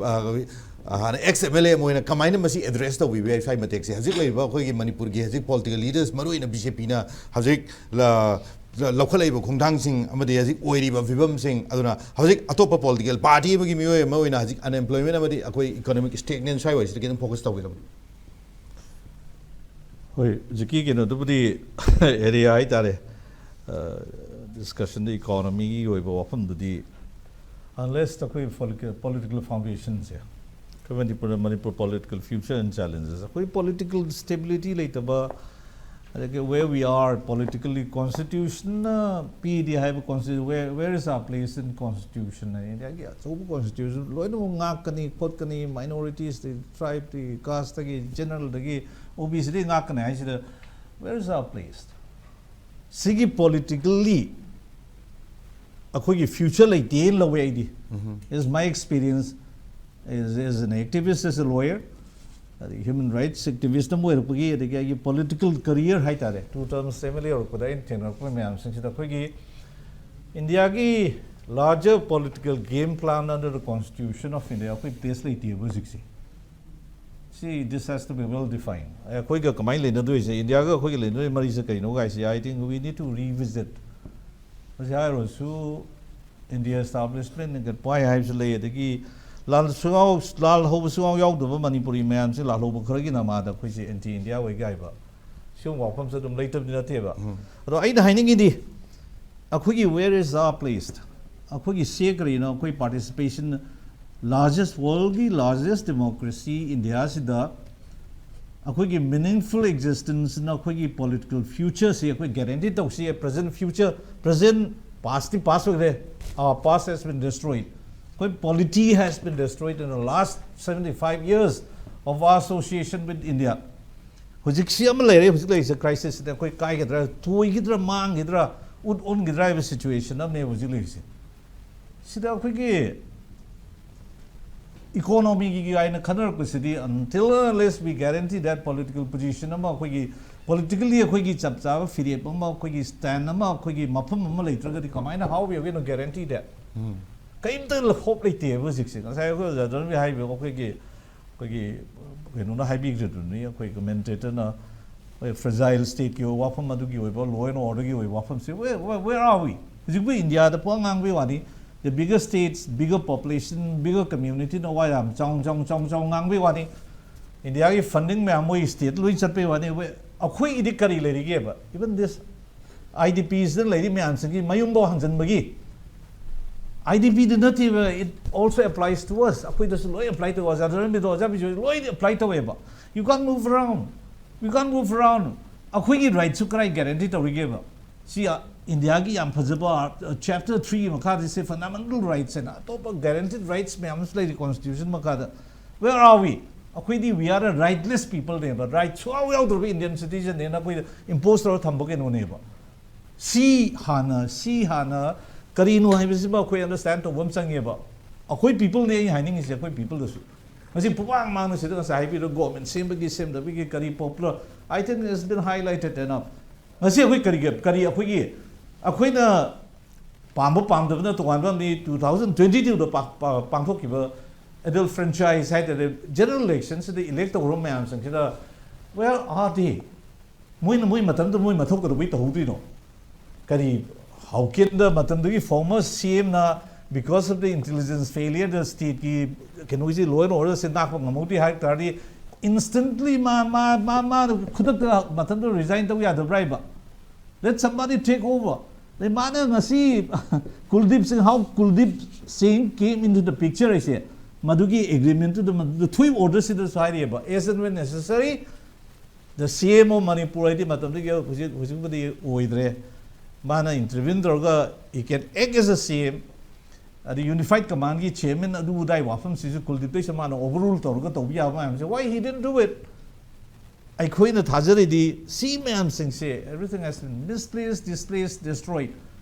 ꯑ, ꯍꯥꯟꯅ ꯑꯦꯛꯁ ꯑꯦꯝ ꯑꯦꯜ ꯑꯦ ꯑꯃ ꯑꯣꯏꯅ ꯀꯃꯥꯏꯅ ꯃꯁꯤ ꯑꯦꯗ꯭ꯔꯦꯁ ꯇꯧꯕꯤꯕ ꯌꯥꯏ? ꯁ꯭ꯋꯥꯏ ꯃꯇꯦꯛꯁꯦ ꯍꯧꯖꯤꯛ ꯂꯩꯔꯤꯕ ꯑꯩꯈꯣꯏꯒꯤ ꯃꯅꯤꯄꯨꯔꯒꯤ ꯍꯧꯖꯤꯛ ꯄꯣꯂꯤꯇꯤꯀꯦꯜ ꯂꯤꯗꯔꯁ, ꯃꯔꯨ ꯑꯣꯏꯅ ꯕꯤ ꯖꯦ ꯄꯤꯅ ꯍꯧꯖꯤꯛ ꯂ-, ꯂ-, ꯂꯧꯈꯠꯂꯛꯏꯕ ꯈꯣꯡꯊꯥꯡꯁꯤꯡ ꯑꯃꯗꯤ ꯍꯧꯖꯤꯛ ꯑꯣꯏꯔꯤꯕ ꯐꯤꯕꯝꯁꯤꯡ, ꯑꯗꯨꯅ ꯍꯧꯖꯤꯛ ꯑꯇꯣꯞꯄ ꯄꯣꯂꯤꯇꯤꯀꯦꯜ ꯄꯥꯔꯇꯤ ꯑꯃꯒꯤ ꯃꯤꯑꯣꯏ ꯑꯃ ꯑꯣꯏꯅ ꯍꯧꯖꯤꯛ ꯑꯟꯑꯦꯝꯄ꯭ꯂꯣꯏꯃꯦꯟ ꯑꯃꯗꯤ ꯑꯩꯈꯣꯏ ꯏꯀꯣꯅꯣꯃꯤꯛ ꯁ꯭ꯇꯦꯒꯅꯦꯟ ꯁ꯭ꯋꯥꯏꯋꯥꯏꯁꯤꯗ ꯈꯤꯇꯪ ꯐꯣꯀꯁ ꯇꯧꯕꯤꯔꯝꯃꯤ꯫ ꯍꯣꯏ, ꯍꯧꯖꯤꯛꯀꯤ ꯀꯩꯅꯣꯗꯨꯕꯨꯗꯤ ꯑꯦꯔꯤꯌꯥ ꯍꯥꯏꯇꯥꯔꯦ, ꯗꯤꯁꯀꯁꯟꯗ ꯏꯀꯣꯅꯣꯃꯤꯒꯤ ꯑꯣꯏꯕ ꯋꯥꯐꯝꯗꯨꯗꯤ, ꯑꯟꯂꯦꯁ ꯑꯩꯈꯣꯏ ꯄꯣꯂꯤꯇꯤꯀꯦꯜ ꯐꯥꯎꯟꯗꯦꯁꯟꯁꯦ, ꯑꯩꯈꯣꯏ Manipur, Manipur political future and challenges, ꯑꯩꯈꯣꯏ ꯄꯣꯂꯤꯇꯤꯀꯦꯜ ꯁ꯭ꯇꯦꯕꯤꯂꯤꯇꯤ ꯂꯩꯇꯕ, ꯑꯗꯒꯤ where we are politically, ꯀꯣꯟꯁꯇꯤꯇ꯭ꯌꯨꯁꯟꯅ ꯄꯤꯗꯦ ꯍꯥꯏꯕ ꯀꯣꯟꯁꯇꯤꯇ꯭ꯌꯨ where, where is our place in constitution ꯍꯥꯏ, ꯏꯟꯗꯤꯌꯥꯒꯤ ꯑꯆꯧꯕ ꯀꯣꯟꯁꯇꯤꯇ꯭ꯌꯨꯁꯟ ꯂꯣꯏꯅꯃꯛ ꯉꯥꯛꯀꯅꯤ ꯈꯣꯠꯀꯅꯤ, ꯃꯥꯏꯅꯣꯔꯤꯇꯤꯁꯇꯒꯤ, ꯇ꯭ꯔꯥꯏꯕꯇꯒꯤ, ꯀꯥꯁꯇꯒꯤ, ꯖꯦꯅꯔꯦꯜꯗꯒꯤ, ꯑꯣ ꯕꯤ ꯁꯤꯗꯒꯤ ꯉꯥꯛꯀꯅꯤ ꯍꯥꯏꯁꯤꯗ, where is our place? ꯁꯤꯒꯤ ꯄꯣꯂꯤꯇꯤꯀꯦꯜꯂꯤ ꯑꯩꯈꯣꯏꯒꯤ ꯐ꯭ꯌꯨꯆꯔ ꯂꯩꯇꯦꯅ ꯂꯧꯋꯦ ꯑꯩꯗꯤ꯫ Is my experience as, as an activist, as a lawyer, ꯑꯗꯒꯤ ꯍ꯭ꯌꯨꯃꯦꯟ ꯔꯥꯏꯠꯁ ꯑꯦꯛꯇꯤꯚꯤꯁ ꯑꯃ ꯑꯣꯏꯔꯛꯄꯒꯤ, ꯑꯗꯒꯤ ꯑꯩꯒꯤ ꯄꯣꯂꯤꯇꯤꯀꯦꯜ ꯀꯔꯤꯌꯔ ꯍꯥꯏꯇꯥꯔꯦ, two terms M L A ꯑꯣꯏꯔꯛꯄꯗ ꯑꯩꯅ ꯊꯦꯡꯅꯔꯛꯄ ꯃꯌꯥꯝꯁꯤꯡꯁꯤꯗ ꯑꯩꯈꯣꯏꯒꯤ ꯏꯟꯗꯤꯌꯥꯒꯤ larger political game plan under the Constitution of India ꯑꯩꯈꯣꯏ ꯄ꯭ꯂꯦꯁ ꯂꯩꯇꯦꯕ ꯍꯧꯖꯤꯛꯁꯦ꯫ ꯁꯤ, this has to be well defined. ꯑꯩꯈꯣꯏꯒ ꯀꯃꯥꯏꯅ ꯂꯩꯅꯗꯣꯏꯁꯦ, ꯏꯟꯗꯤꯌꯥꯒ ꯑꯩꯈꯣꯏꯒ ꯂꯩꯅꯗꯣꯏ ꯃꯔꯤꯁꯦ ꯀꯩꯅꯣ ꯀꯥꯏꯁꯦ, I think we need to revisit. ꯃꯁꯤ ꯍꯥꯏꯔꯨꯔꯁꯨ ꯏꯟꯗꯤꯌꯥ ꯏꯁꯇꯥꯕ꯭ꯂꯤꯁꯃꯦꯟ ꯄꯥꯏ ꯍꯥꯏꯕꯁꯨ ꯂꯩ, ꯑꯗꯒꯤ ꯂꯥꯜ ꯁꯨꯡꯌꯥꯎ ꯂꯥꯜ ꯍꯧꯕ ꯁꯨꯡꯌꯥꯎ ꯌꯥꯎꯗꯕ ꯃꯅꯤꯄꯨꯔꯤ ꯃꯌꯥꯝꯁꯦ ꯂꯥꯜꯍꯧꯕ ꯈꯔꯒꯤ ꯅꯃꯥꯗ ꯑꯩꯈꯣꯏꯁꯦ ꯑꯦꯟꯇꯤ ꯏꯟꯗꯤꯌꯥ ꯑꯣꯏꯒꯦ ꯍꯥꯏꯕ ꯁꯤꯒꯨꯝꯕ ꯋꯥꯐꯝꯁꯦ ꯑꯗꯨꯝ ꯂꯩꯇꯕꯗꯤ ꯅꯠꯇꯦꯕ꯫ ꯑꯗꯣ ꯑꯩꯅ ꯍꯥꯏꯅꯤꯡꯉꯤꯗꯤ ꯑꯩꯈꯣꯏꯒꯤ where is our place? ꯑꯩꯈꯣꯏꯒꯤ ꯁꯦ ꯀꯔꯤꯅꯣ? ꯑꯩꯈꯣꯏ participation largest, worldꯒꯤ largest democracy ꯏꯟꯗꯤꯌꯥꯁꯤꯗ ꯑꯩꯈꯣꯏꯒꯤ meaningful existenceꯅ ꯑꯩꯈꯣꯏꯒꯤ political futureꯁꯤ ꯑꯩꯈꯣꯏ guarantee ꯇꯧꯁꯤ꯫ Present future, present, pastꯇꯤ past ꯑꯣꯏꯈ꯭ꯔꯦ, our past has been destroyed, ꯑꯩꯈꯣꯏ polity has been destroyed in the last seventy five years of our association with India꯫ ꯍꯧꯖꯤꯛꯁꯤ ꯑꯃ ꯂꯩꯔꯦ, ꯍꯧꯖꯤꯛ ꯂꯩꯔꯤꯁꯦ crisisꯁꯤꯗ ꯑꯩꯈꯣꯏ ꯀꯥꯏꯒꯗ꯭ꯔꯥ, ꯇꯣꯏꯒꯗ꯭ꯔꯥ, ꯃꯥꯡꯈꯤꯗ꯭ꯔꯥ, ꯎꯠ ꯑꯣꯟꯈꯤꯗ꯭ꯔꯥ ꯍꯥꯏꯕ situation ꯑꯃꯅꯦꯕ ꯍꯧꯖꯤꯛ ꯂꯩꯔꯤꯁꯦ꯫ ꯁꯤꯗ ꯑꯩꯈꯣꯏꯒꯤ economyꯒꯤ ꯍꯥꯏꯅ ꯈꯟꯅꯔꯛꯄꯁꯤꯗꯤ until unless we guarantee that political position ꯑꯃ, ꯑꯩꯈꯣꯏꯒꯤ politically ꯑꯩꯈꯣꯏꯒꯤ ꯆꯞ ꯆꯥꯕ ꯐꯤꯔꯦꯞ ꯑꯃ, ꯑꯩꯈꯣꯏꯒꯤ stand ꯑꯃ, ꯑꯩꯈꯣꯏꯒꯤ ꯃꯐꯝ ꯑꯃ ꯂꯩꯇ꯭ꯔꯒꯗꯤ ꯀꯃꯥꯏꯅ, how we are going to guarantee that? ꯀꯔꯤꯝꯇ hope ꯂꯩꯇꯦꯕ ꯍꯧꯖꯤꯛꯁꯦ꯫ ꯉꯁꯥꯏ ꯑꯩꯈꯣꯏ ꯑꯣꯖꯥ ꯗꯣꯟꯕꯤ ꯍꯥꯏꯕꯤꯌꯨ, ꯑꯩꯈꯣꯏꯒꯤ ꯑꯩꯈꯣꯏꯒꯤ ꯀꯩꯅꯣꯅ ꯍꯥꯏꯕꯤꯈ꯭ꯔꯤꯗꯨꯅꯤ, ꯑꯩꯈꯣꯏ commentatorꯅ, ꯑꯩꯈꯣꯏ fragile stateꯀꯤ ꯑꯣꯏꯕ ꯋꯥꯐꯝ, ꯑꯗꯨꯒꯤ ꯑꯣꯏꯕ law and orderꯒꯤ ꯑꯣꯏꯕ ꯋꯥꯐꯝꯁꯦ, where, where, where are we? ꯍꯧꯖꯤꯛꯄꯨ ꯏꯟꯗꯤꯌꯥꯗ ꯄꯨꯡ ꯉꯥꯡꯕꯒꯤ ꯋꯥꯅꯤ, the bigger states, bigger population, bigger communityꯅ ꯋꯥ ꯌꯥꯝ ꯆꯥꯎ ꯆꯥꯎ ꯆꯥꯎ ꯆꯥꯎ ꯉꯥꯡꯕꯒꯤ ꯋꯥꯅꯤ꯫ ꯏꯟꯗꯤꯌꯥꯒꯤ funding ꯃꯌꯥꯝ ꯃꯣꯏ state ꯂꯣꯏ ꯆꯠꯄꯒꯤ ꯋꯥꯅꯤ꯫ ꯑꯩꯈꯣꯏ, ꯑꯩꯈꯣꯏꯒꯤꯗꯤ ꯀꯔꯤ ꯂꯩꯔꯤꯒꯦꯕ? Even this IDPꯁꯤꯗ ꯂꯩꯔꯤ ꯃꯌꯥꯝꯁꯤꯒꯤ ꯃꯌꯨꯝꯐꯥꯎ ꯍꯟꯖꯤꯟꯕꯒꯤ, IDPꯗ ꯅꯠꯇꯦꯕ, it also applies to us꯫ ꯑꯩꯈꯣꯏꯗꯁꯨ ꯂꯣꯏ apply ꯇꯧꯋꯦ, ꯑꯣꯖꯥ ꯙꯔꯃꯦꯟꯗ꯭ꯔ, ꯑꯣꯖꯥ ꯕꯤꯖꯣꯏ, ꯂꯣꯏ apply ꯇꯧꯋꯦꯕ꯫ You can't move around, you can't move around꯫ ꯑꯩꯈꯣꯏꯒꯤ rightꯁꯨ ꯀꯔꯥꯏ guarantee ꯇꯧꯔꯤꯒꯦꯕ? ꯁꯤ, ꯑ, ꯏꯟꯗꯤꯌꯥꯒꯤ ꯌꯥꯝ ꯐꯖꯕ, ꯑ, chapter threeꯒꯤ ꯃꯈꯥꯗ ꯁꯤ fundamental rights ꯍꯥꯏꯅ ꯑꯇꯣꯞꯄ guaranteed rights ꯃꯌꯥꯝ ꯑꯃꯁꯨ ꯂꯩꯔꯤ constitution ꯃꯈꯥꯗ꯫ Where are we? ꯑꯩꯈꯣꯏꯗꯤ we are a rightless peopleꯅꯦꯕ, right ꯁꯨꯡꯌꯥꯎ ꯌꯥꯎꯗ꯭ꯔꯕ Indian citizenꯅꯦꯅ ꯑꯩꯈꯣꯏꯗ impose ꯇꯧꯔꯒ ꯊꯝꯕ ꯀꯩꯅꯣꯅꯦꯕ꯫ ꯁꯤ ꯍꯥꯟꯅ, ꯁꯤ ꯍꯥꯟꯅ ꯀꯔꯤꯅꯣ ꯍꯥꯏꯕꯁꯤꯃ ꯑꯩꯈꯣꯏ understand ꯇꯧꯕ ꯑꯃ ꯆꯪꯉꯦꯕ꯫ ꯑꯩꯈꯣꯏ peopleꯅꯦ ꯑꯩ ꯍꯥꯏꯅꯤꯡꯉꯤꯁꯦ, ꯑꯩꯈꯣꯏ peopleꯗꯁꯨ꯫ ꯉꯁꯤ ꯄꯨꯃꯥꯡ ꯃꯥꯡꯅ ꯁꯤꯗ ꯉꯁꯥꯏ ꯍꯥꯏꯕꯤꯔꯣ, government ꯁꯦꯝꯕꯒꯤ ꯁꯦꯝꯗꯕꯒꯤ ꯀꯔꯤ popular, I think it's been highlighted enough꯫ ꯉꯁꯤ ꯑꯩꯈꯣꯏ ꯀꯔꯤꯒꯤ, ꯀꯔꯤ ꯑꯩꯈꯣꯏꯒꯤ, ꯑꯩꯈꯣꯏꯅ ꯄꯥꯝꯕ ꯄꯥꯝꯗꯕꯅ ꯇꯣꯉꯥꯟꯕ ꯑꯃꯅꯤ꯫ Two thousand twenty twoꯗ ꯄꯥꯡ-, ꯄꯥꯡ-, ꯄꯥꯡꯊꯣꯛꯈꯤꯕ adult franchise ꯍꯥꯏꯇꯥꯔꯦ, general electionꯁꯤꯗ elect ꯇꯧꯔꯕ ꯃꯌꯥꯝꯁꯤꯡꯁꯤꯗ, where are they? ꯃꯣꯏꯅ ꯃꯣꯏ ꯃꯇꯝꯗ ꯃꯣꯏ ꯃꯊꯧ ꯀꯩꯗꯧꯕꯩ ꯇꯧꯍꯧꯗꯣꯏꯅꯣ? ꯀꯔꯤ, ꯍꯧꯀꯤꯟꯗ ꯃꯇꯝꯗꯨꯒꯤ former CMꯅ Because of the intelligence failure, the stateꯀꯤ ꯀꯩꯅꯣꯁꯤ, law and orderꯁꯦ ꯉꯥꯛꯄ ꯉꯝꯍꯧꯗꯦ ꯍꯥꯏ ꯇꯥꯔꯗꯤ, instantly ꯃꯥ ꯃꯥ ꯃꯥ ꯃꯥ ꯈꯨꯗꯛꯇ ꯃꯊꯟꯇ resign ꯇꯧ ꯌꯥꯗꯕ꯭ꯔꯥ ꯍꯥꯏꯕ? Let somebody take over. ꯑꯗꯩ ꯃꯥꯅ ꯉꯁꯤ Kuldeep Singh, how Kuldeep Singh came into the picture ꯍꯥꯏꯁꯦ, ꯃꯗꯨꯒꯤ agreementꯇꯨꯗ, ꯃꯗꯨꯗ ꯊꯨꯏ orderꯁꯤꯗꯁꯨ ꯍꯥꯏꯔꯤꯑꯕ, as and when necessary, the C M of Manipur ꯍꯥꯏꯗꯤ ꯃꯇꯝꯗꯨꯒꯤ, ꯍꯧꯖꯤꯛ ꯍꯧꯖꯤꯛꯄꯨꯗꯤ ꯑꯣꯏꯗ꯭ꯔꯦ, ꯃꯥꯅ intervene ꯇꯧꯔꯒ he can act as a C M, ꯑꯗꯩ Unified Commandꯀꯤ chairman ꯑꯗꯨ ꯑꯗꯥꯏ ꯋꯥꯐꯝꯁꯤꯁꯨ Kuldeepꯇꯩꯁꯨ ꯃꯥꯅ overrule ꯇꯧꯔꯒ ꯇꯧꯕ ꯌꯥꯕ ꯃꯌꯥꯝꯁꯦ, why he didn't do it? ꯑꯩꯈꯣꯏꯅ ꯊꯥꯖꯔꯤꯗꯤ ꯁꯤ ꯃꯌꯥꯝꯁꯤꯡꯁꯦ, everything has been misplaced, displaced, destroyed.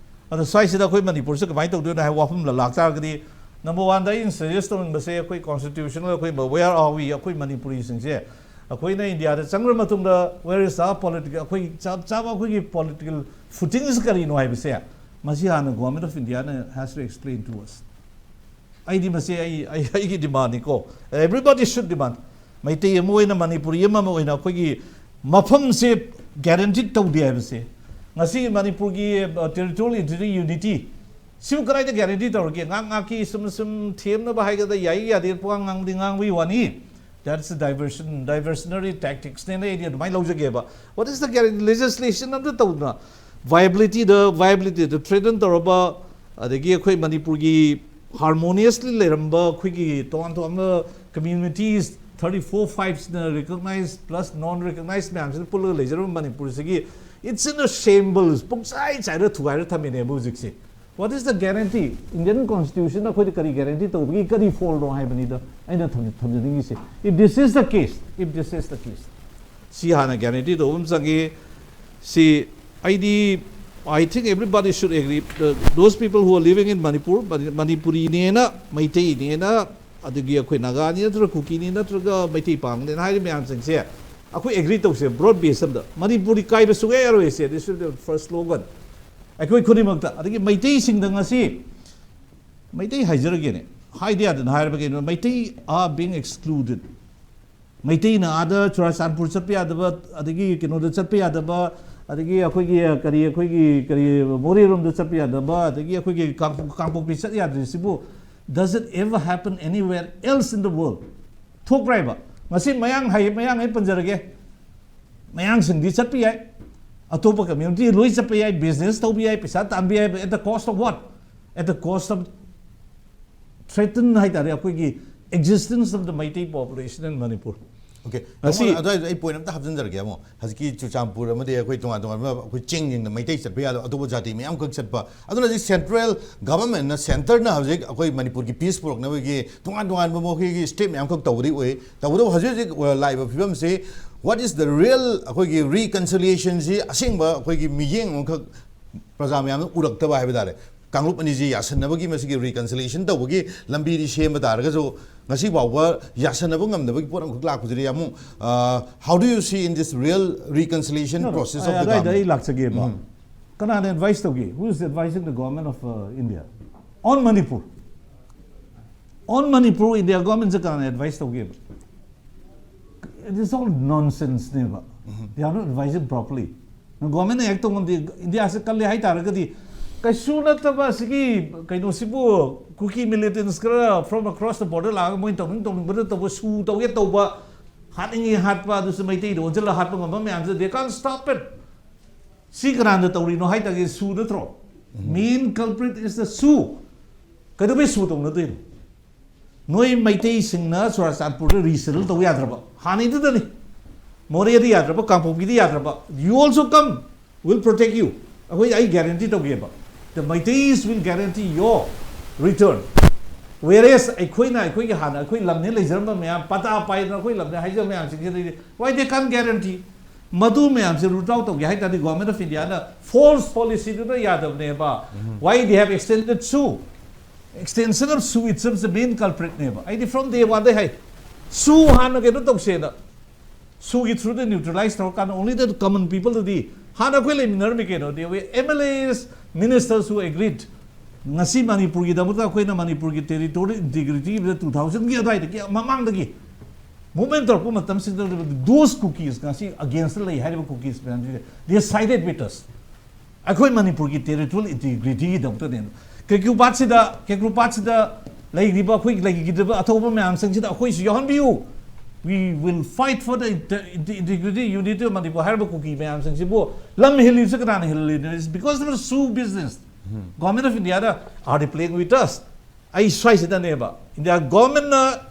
ꯑꯗꯣ ꯁ꯭ꯋꯥꯏꯁꯤꯗ ꯑꯩꯈꯣꯏ ꯃꯅꯤꯄꯨꯔꯁꯦ ꯀꯃꯥꯏꯅ ꯇꯧꯗꯣꯏꯅꯣ ꯍꯥꯏꯕ ꯋꯥꯐꯝꯗ ꯂꯥꯛꯇꯥꯔꯒꯗꯤ, number oneꯗ ꯑꯩꯅ suggest ꯇꯧꯅꯤꯡꯕꯁꯦ, ꯑꯩꯈꯣꯏ constitutional, ꯑꯩꯈꯣꯏ where are we, ꯑꯩꯈꯣꯏ ꯃꯅꯤꯄꯨꯔꯤꯁꯤꯡꯁꯦ ꯑꯩꯈꯣꯏꯅ ꯏꯟꯗꯤꯌꯥꯗ ꯆꯪꯈ꯭ꯔ ꯃꯇꯨꯡꯗ, where is our political, ꯑꯩꯈꯣꯏ ꯆꯞ ꯆꯥꯕ ꯑꯩꯈꯣꯏꯒꯤ political footingꯁꯦ ꯀꯔꯤꯅꯣ ꯍꯥꯏꯕꯁꯦ, ꯃꯁꯤ ꯍꯥꯟꯅ Government of Indiaꯅ has to explain to us. ꯑꯩꯗꯤ ꯃꯁꯤ ꯑꯩ ꯑꯩ ꯑꯩꯒꯤ demandꯅꯤꯀꯣ, everybody should demand. ꯃꯩꯇꯩ ꯑꯃ ꯑꯣꯏꯅ, ꯃꯅꯤꯄꯨꯔꯤ ꯑꯃ ꯑꯃ ꯑꯣꯏꯅ ꯑꯩꯈꯣꯏꯒꯤ ꯃꯐꯝꯁꯦ guarantee ꯇꯧꯗꯦ ꯍꯥꯏꯕꯁꯦ, ꯉꯁꯤ ꯃꯅꯤꯄꯨꯔꯒꯤ territorial integrity, unity ꯁꯤꯕꯨ ꯀꯗꯥꯏꯗ guarantee ꯇꯧꯔꯒꯦ? ꯉꯥꯏꯍꯥꯛ ꯉꯥꯏꯍꯥꯛꯀꯤ ꯁꯨꯝ ꯁꯨꯝ ꯊꯦꯝꯅꯕ ꯍꯥꯏꯒꯗ꯭ꯔꯥ, ꯌꯥꯏ ꯌꯥꯗꯦ ꯄꯨꯡꯉꯥꯡ ꯉꯥꯡꯕꯗꯤ ꯉꯥꯡꯕꯒꯤ ꯋꯥꯅꯤ. That's a diversion, diversionary tacticsꯅꯦꯅ ꯑꯩꯗꯤ ꯑꯗꯨꯃꯥꯏꯅ ꯂꯧꯖꯒꯦꯕ. What is the guarantee? Legislation ꯑꯝꯇ ꯇꯧꯗꯅ, viabilityꯗ viabilityꯗ threaten ꯇꯧꯔꯕ, ꯑꯗꯒꯤ ꯑꯩꯈꯣꯏ ꯃꯅꯤꯄꯨꯔꯒꯤ harmoniously ꯂꯩꯔꯝꯕ ꯑꯩꯈꯣꯏꯒꯤ ꯇꯣꯉꯥꯟ ꯇꯣꯉꯥꯟꯕ communities thirty four fiveꯁꯤꯅ recognized plus non recognized ꯃꯌꯥꯝꯁꯤꯅ ꯄꯨꯜꯂꯒ ꯂꯩꯖꯔꯝꯕ ꯃꯅꯤꯄꯨꯔꯁꯤꯒꯤ, it's in a shambles, ꯄꯨꯡꯆꯥꯏ ꯆꯥꯏꯔ ꯊꯨꯒꯥꯏꯔ ꯊꯝꯃꯤꯅꯦꯕ ꯍꯧꯖꯤꯛꯁꯦ. What is the guarantee? Indian Constitution ꯑꯩꯈꯣꯏꯗ ꯀꯔꯤ guarantee ꯇꯧꯕꯒꯤ, ꯀꯔꯤ fallꯅꯣ ꯍꯥꯏꯕꯅꯤꯗ ꯑꯩꯅ ꯊꯝ- ꯊꯝꯖꯅꯤꯡꯉꯤꯁꯦ. If this is the case, if this is the case, ꯁꯤ ꯍꯥꯟꯅ guarantee ꯇꯧꯕ ꯑꯃ ꯆꯪꯉꯤ. ꯁꯤ ꯑꯩꯗꯤ, I think everybody should agree. The, those people who are living in Manipur, ꯃꯅꯤ- ꯃꯅꯤꯄꯨꯔꯤꯅꯦꯅ, ꯃꯩꯇꯩꯅꯦꯅ, ꯑꯗꯒꯤ ꯑꯩꯈꯣꯏ ꯅꯥꯒꯥꯅꯤ ꯅꯠꯇ꯭ꯔꯒ ꯀꯨꯀꯤꯅꯤ ꯅꯠꯇ꯭ꯔꯒ ꯃꯩꯇꯩ ꯄꯥꯡꯅꯦꯅ ꯍꯥꯏꯔꯤꯕ ꯃꯌꯥꯝꯁꯤꯡꯁꯦ, ꯑꯩꯈꯣꯏ agree ꯇꯧꯁꯦ broad base ꯑꯝꯗ. ꯃꯅꯤꯄꯨꯔꯤ ꯀꯥꯏꯕ ꯁꯨꯡꯌꯥ ꯌꯥꯔꯣꯏꯁꯦ. This is the first slogan. ꯑꯩꯈꯣꯏ ꯈꯨꯗꯤꯡꯃꯛꯇ, ꯑꯗꯒꯤ ꯃꯩꯇꯩꯁꯤꯡꯗ ꯉꯁꯤ, ꯃꯩꯇꯩ ꯍꯥꯏꯖꯔꯒꯦꯅꯦ, ꯍꯥꯏꯗ ꯌꯥꯗꯅ ꯍꯥꯏꯔꯕ ꯀꯩꯅꯣ, ꯃꯩꯇꯩ are being excluded. ꯃꯩꯇꯩꯅ ꯑꯥꯗ ꯆꯨꯔꯥꯆꯥꯟꯄꯨꯔ ꯆꯠꯄ ꯌꯥꯗꯕ, ꯑꯗꯒꯤ ꯀꯩꯅꯣꯗ ꯆꯠꯄ ꯌꯥꯗꯕ, ꯑꯗꯒꯤ ꯑꯩꯈꯣꯏꯒꯤ ꯀꯔꯤ, ꯑꯩꯈꯣꯏꯒꯤ ꯀꯔꯤ, ꯃꯣꯔꯦꯔꯣꯝꯗ ꯆꯠꯄ ꯌꯥꯗꯕ, ꯑꯗꯒꯤ ꯑꯩꯈꯣꯏꯒꯤ ꯀꯥꯡꯄꯣꯛ-, ꯀꯥꯡꯄꯣꯛꯄꯤ ꯆꯠ ꯌꯥꯗ꯭ꯔꯤꯁꯤꯕꯨ, does it ever happen anywhere else in the world? ꯊꯣꯛꯄ꯭ꯔꯥ ꯍꯥꯏꯕ? ꯉꯁꯤ ꯃꯌꯥꯡ ꯍꯥꯏ, ꯃꯌꯥꯡ ꯑꯩ ꯄꯟꯖꯔꯒꯦ꯫ ꯃꯌꯥꯡꯁꯤꯡꯗꯤ ꯆꯠꯄ ꯌꯥꯏ, ꯑꯇꯣꯞꯄ community ꯂꯣꯏ ꯆꯠꯄ ꯌꯥꯏ, business ꯇꯧꯕ ꯌꯥꯏ, ꯄꯩꯁꯥ ꯇꯥꯟꯕ ꯌꯥꯏ, at the cost of what? At the cost of threaten ꯍꯥꯏꯇꯥꯔꯦ, ꯑꯩꯈꯣꯏꯒꯤ existence of the Meitei population in Manipur. Okay, ꯉꯁꯤ ꯑꯗꯨꯋꯥꯏꯗ ꯑꯩ point ꯑꯝꯇ ꯍꯥꯞꯆꯤꯟꯖꯔꯒꯦ ꯑꯃꯨꯛ꯫ ꯍꯧꯖꯤꯛꯀꯤ ꯆꯨꯔꯆꯥꯟꯄꯨꯔ ꯑꯃꯗꯤ ꯑꯩꯈꯣꯏ ꯇꯣꯉꯥꯟ ꯇꯣꯉꯥꯟꯕ ꯑꯩꯈꯣꯏ ꯆꯤꯡꯁꯤꯡꯗ ꯃꯩꯇꯩ ꯆꯠꯄ ꯌꯥꯗꯕ, ꯑꯇꯣꯞꯄ ꯖꯥꯇꯤ ꯃꯌꯥꯝ ꯈꯛ ꯆꯠꯄ, ꯑꯗꯨꯅ ꯍꯧꯖꯤꯛ central government ꯅ, centre ꯅ ꯍꯧꯖꯤꯛ ꯑꯩꯈꯣꯏ ꯃꯅꯤꯄꯨꯔꯒꯤ peace ꯄꯨꯔꯛꯅꯕꯒꯤ ꯇꯣꯉꯥꯟ ꯇꯣꯉꯥꯟꯕ ꯃꯈꯣꯏꯒꯤ step ꯃꯌꯥꯝ ꯈꯛ ꯇꯧꯕꯗꯤ ꯑꯣꯏ꯫ ꯇꯧꯕꯇꯕꯨ ꯍꯧꯖꯤꯛ ꯍꯧꯖꯤꯛ ꯂꯥꯛꯏꯕ ꯐꯤꯕꯝꯁꯤ, what is the real ꯑꯩꯈꯣꯏꯒꯤ reconciliation ꯁꯤ ꯑꯁꯦꯡꯕ ꯑꯩꯈꯣꯏꯒꯤ ꯃꯤꯠꯌꯦꯡ ꯑꯃꯈꯛ ꯄ꯭ꯔꯖꯥ ꯃꯌꯥꯝꯅ ꯎꯔꯛꯇꯕ ꯍꯥꯏꯕ ꯇꯥꯔꯦ꯫ ꯀꯥꯡꯂꯨꯞ ꯑꯅꯤꯁꯤ ꯌꯥꯁꯟꯅꯕꯒꯤ, ꯃꯁꯤꯒꯤ reconciliation ꯇꯧꯕꯒꯤ ꯂꯝꯕꯤꯗꯤ ꯁꯦꯝꯕ ꯇꯥꯔꯒꯁꯨ, ꯉꯁꯤ ꯐꯥꯎꯕ ꯌꯥꯁꯟꯅꯕ ꯉꯝꯗꯕꯒꯤ ꯄꯣꯠ ꯑꯃꯈꯛ ꯂꯥꯛꯄꯁꯤꯗꯤ ꯑꯃꯨꯛ, ꯑ, how do you see in this real reconciliation No, no. process ꯑ, of the ꯑꯗꯨꯋꯥꯏꯗ ꯑꯩ government? ꯂꯥꯛꯆꯒꯦꯕ꯫ ꯎꯝ. ꯀꯅꯥꯅ advice ꯇꯧꯒꯦ? Who is advising the government of, uh, India on Manipur? On Manipur, India government ꯁꯦ ꯀꯅꯥꯅ advice ꯇꯧꯒꯦꯕ? It is all nonsense ꯅꯦꯕ꯫ They are not advising properly. ꯅꯪ government ꯅ act ꯇꯧ ꯉꯝꯗꯦ, ꯏꯟꯗꯤꯌꯥꯁꯦ ꯀꯜꯂꯦ ꯍꯥꯏꯇꯥꯔꯒꯗꯤ, ꯀꯩꯁꯨ ꯅꯠꯇꯕ ꯑꯁꯤꯒꯤ ꯀꯩꯅꯣꯁꯤꯕꯨ, ꯀꯨꯀꯤ militants ꯈꯔ from across the border ꯂꯥꯛꯑꯒ ꯃꯣꯏꯅ ꯇꯧꯅꯤꯡ ꯇꯧꯅꯤꯡꯕꯗ ꯇꯧꯕ, ꯁꯨ ꯇꯧꯒꯦ ꯇꯧꯕ, ꯍꯥꯠꯅꯤꯡꯉꯦ ꯍꯥꯠꯄ, ꯑꯗꯨꯁꯨ ꯃꯩꯇꯩꯗ ꯑꯣꯟꯁꯤꯜꯂꯒ ꯍꯥꯠꯄ ꯉꯝꯕ ꯃꯌꯥꯝꯁꯦ, they can't stop it. ꯁꯤ ꯀꯅꯥꯅ ꯇꯧꯔꯤꯅꯣ ꯍꯥꯏꯇꯥꯔꯒꯗꯤ ꯁꯨ ꯅꯠꯇ꯭ꯔꯣ? Main culprit is the ꯁꯨ꯫ ꯀꯩꯗꯧꯕꯩ ꯁꯨ ꯇꯧꯅꯗꯣꯏꯅꯣ? ꯅꯣꯏ ꯃꯩꯇꯩꯁꯤꯡꯅ ꯆꯨꯔꯥꯆꯥꯟꯄꯨꯔꯗ resettle ꯇꯧ ꯌꯥꯗ꯭ꯔꯕ? ꯍꯥꯟꯅꯩꯗꯨꯗꯅꯤ꯫ ꯃꯣꯔꯦꯗ ꯌꯥꯗ꯭ꯔꯕ, ꯀꯥꯡꯄꯣꯛꯄꯤꯗ ꯌꯥꯗ꯭ꯔꯕ? You also come, will protect you. ꯑꯩꯈꯣꯏ, ꯑꯩ guarantee ꯇꯧꯒꯦꯕ꯫ The Meiteis will guarantee your return. Whereas ꯑꯩꯈꯣꯏꯅ, ꯑꯩꯈꯣꯏꯒꯤ ꯍꯥꯟꯅ ꯑꯩꯈꯣꯏ ꯂꯝꯅꯦ ꯂꯩꯖꯔꯝꯕ ꯃꯌꯥꯝ, ꯄꯇꯥ ꯄꯥꯏꯗꯅ ꯑꯩꯈꯣꯏ ꯂꯝꯅꯦ ꯍꯥꯏꯖꯕ ꯃꯌꯥꯝꯁꯤꯡꯁꯤꯗꯗꯤ, why they can't guarantee? ꯃꯗꯨ ꯃꯌꯥꯝꯁꯦ root out ꯇꯧꯒꯦ ꯍꯥꯏ ꯇꯥꯔꯗꯤ, Government of India ꯅ false policy ꯗꯨꯅ ꯌꯥꯗꯕꯅꯦꯕ꯫ Why they have extended SoO? Extension of SoO itself is the main culprit ꯅꯦꯕ꯫ ꯑꯩꯗꯤ from day one ꯗꯩ ꯍꯥꯏ, SoO ꯍꯥꯟꯅ ꯀꯩꯅꯣ ꯇꯧꯁꯦꯅ꯫ SoO ꯒꯤ through ꯗ neutralize ꯇꯧꯔꯀꯥꯟꯗ only the common people ꯗꯨꯗꯤ ꯍꯥꯟꯅ ꯑꯩꯈꯣꯏ ꯂꯩꯃꯤꯟꯅꯔꯝꯃꯤ ꯀꯩꯅꯣ꯫ There were M L As, ministers who agreed꯫ ꯉꯁꯤ ꯃꯅꯤꯄꯨꯔꯒꯤꯗꯃꯛꯇ ꯑꯩꯈꯣꯏꯅ ꯃꯅꯤꯄꯨꯔꯒꯤ territory integrity ꯗ two thousand ꯒꯤ ꯑꯗꯨꯋꯥꯏꯗꯒꯤ, ꯃꯃꯥꯡꯗꯒꯤ Movement ꯇꯧꯔꯛꯄ ꯃꯇꯝꯁꯤꯗ those Kukis, ꯉꯁꯤ against ꯂꯩ ꯍꯥꯏꯔꯤꯕ Kukis ꯃꯌꯥꯝꯁꯤꯗꯤ they sided with us. ꯑꯩꯈꯣꯏ ꯃꯅꯤꯄꯨꯔꯒꯤ territorial integrity ꯒꯤꯗꯃꯛꯇꯅꯦ꯫ ꯀꯦꯀ꯭ꯔꯨꯄꯥꯠꯁꯤꯗ, ꯀꯦꯀ꯭ꯔꯨꯄꯥꯠꯁꯤꯗ ꯂꯩꯔꯤꯕ ꯑꯩꯈꯣꯏ ꯂꯩꯈꯤꯗ꯭ꯔꯤꯕ ꯑꯊꯧꯕ ꯃꯌꯥꯝꯁꯤꯡꯁꯤꯗ ꯑꯩꯈꯣꯏꯁꯨ ꯌꯥꯎꯍꯟꯕꯤꯌꯨ꯫ We will fight for the inter-, inte-, integrity, unity of Manipur ꯍꯥꯏꯔꯤꯕ ꯀꯨꯀꯤ ꯃꯌꯥꯝꯁꯤꯡꯁꯤꯕꯨ ꯂꯝ ꯍꯦꯜꯂꯤꯕꯁꯤ ꯀꯅꯥꯅ ꯍꯦꯜꯂꯤꯅꯣ? It's because of the shoe business. Government of India the are they playing with us? ꯑꯩ ꯁ꯭ꯋꯥꯏꯁꯤꯗꯅꯦꯕ India ꯒꯣꯔꯃꯦꯟꯅ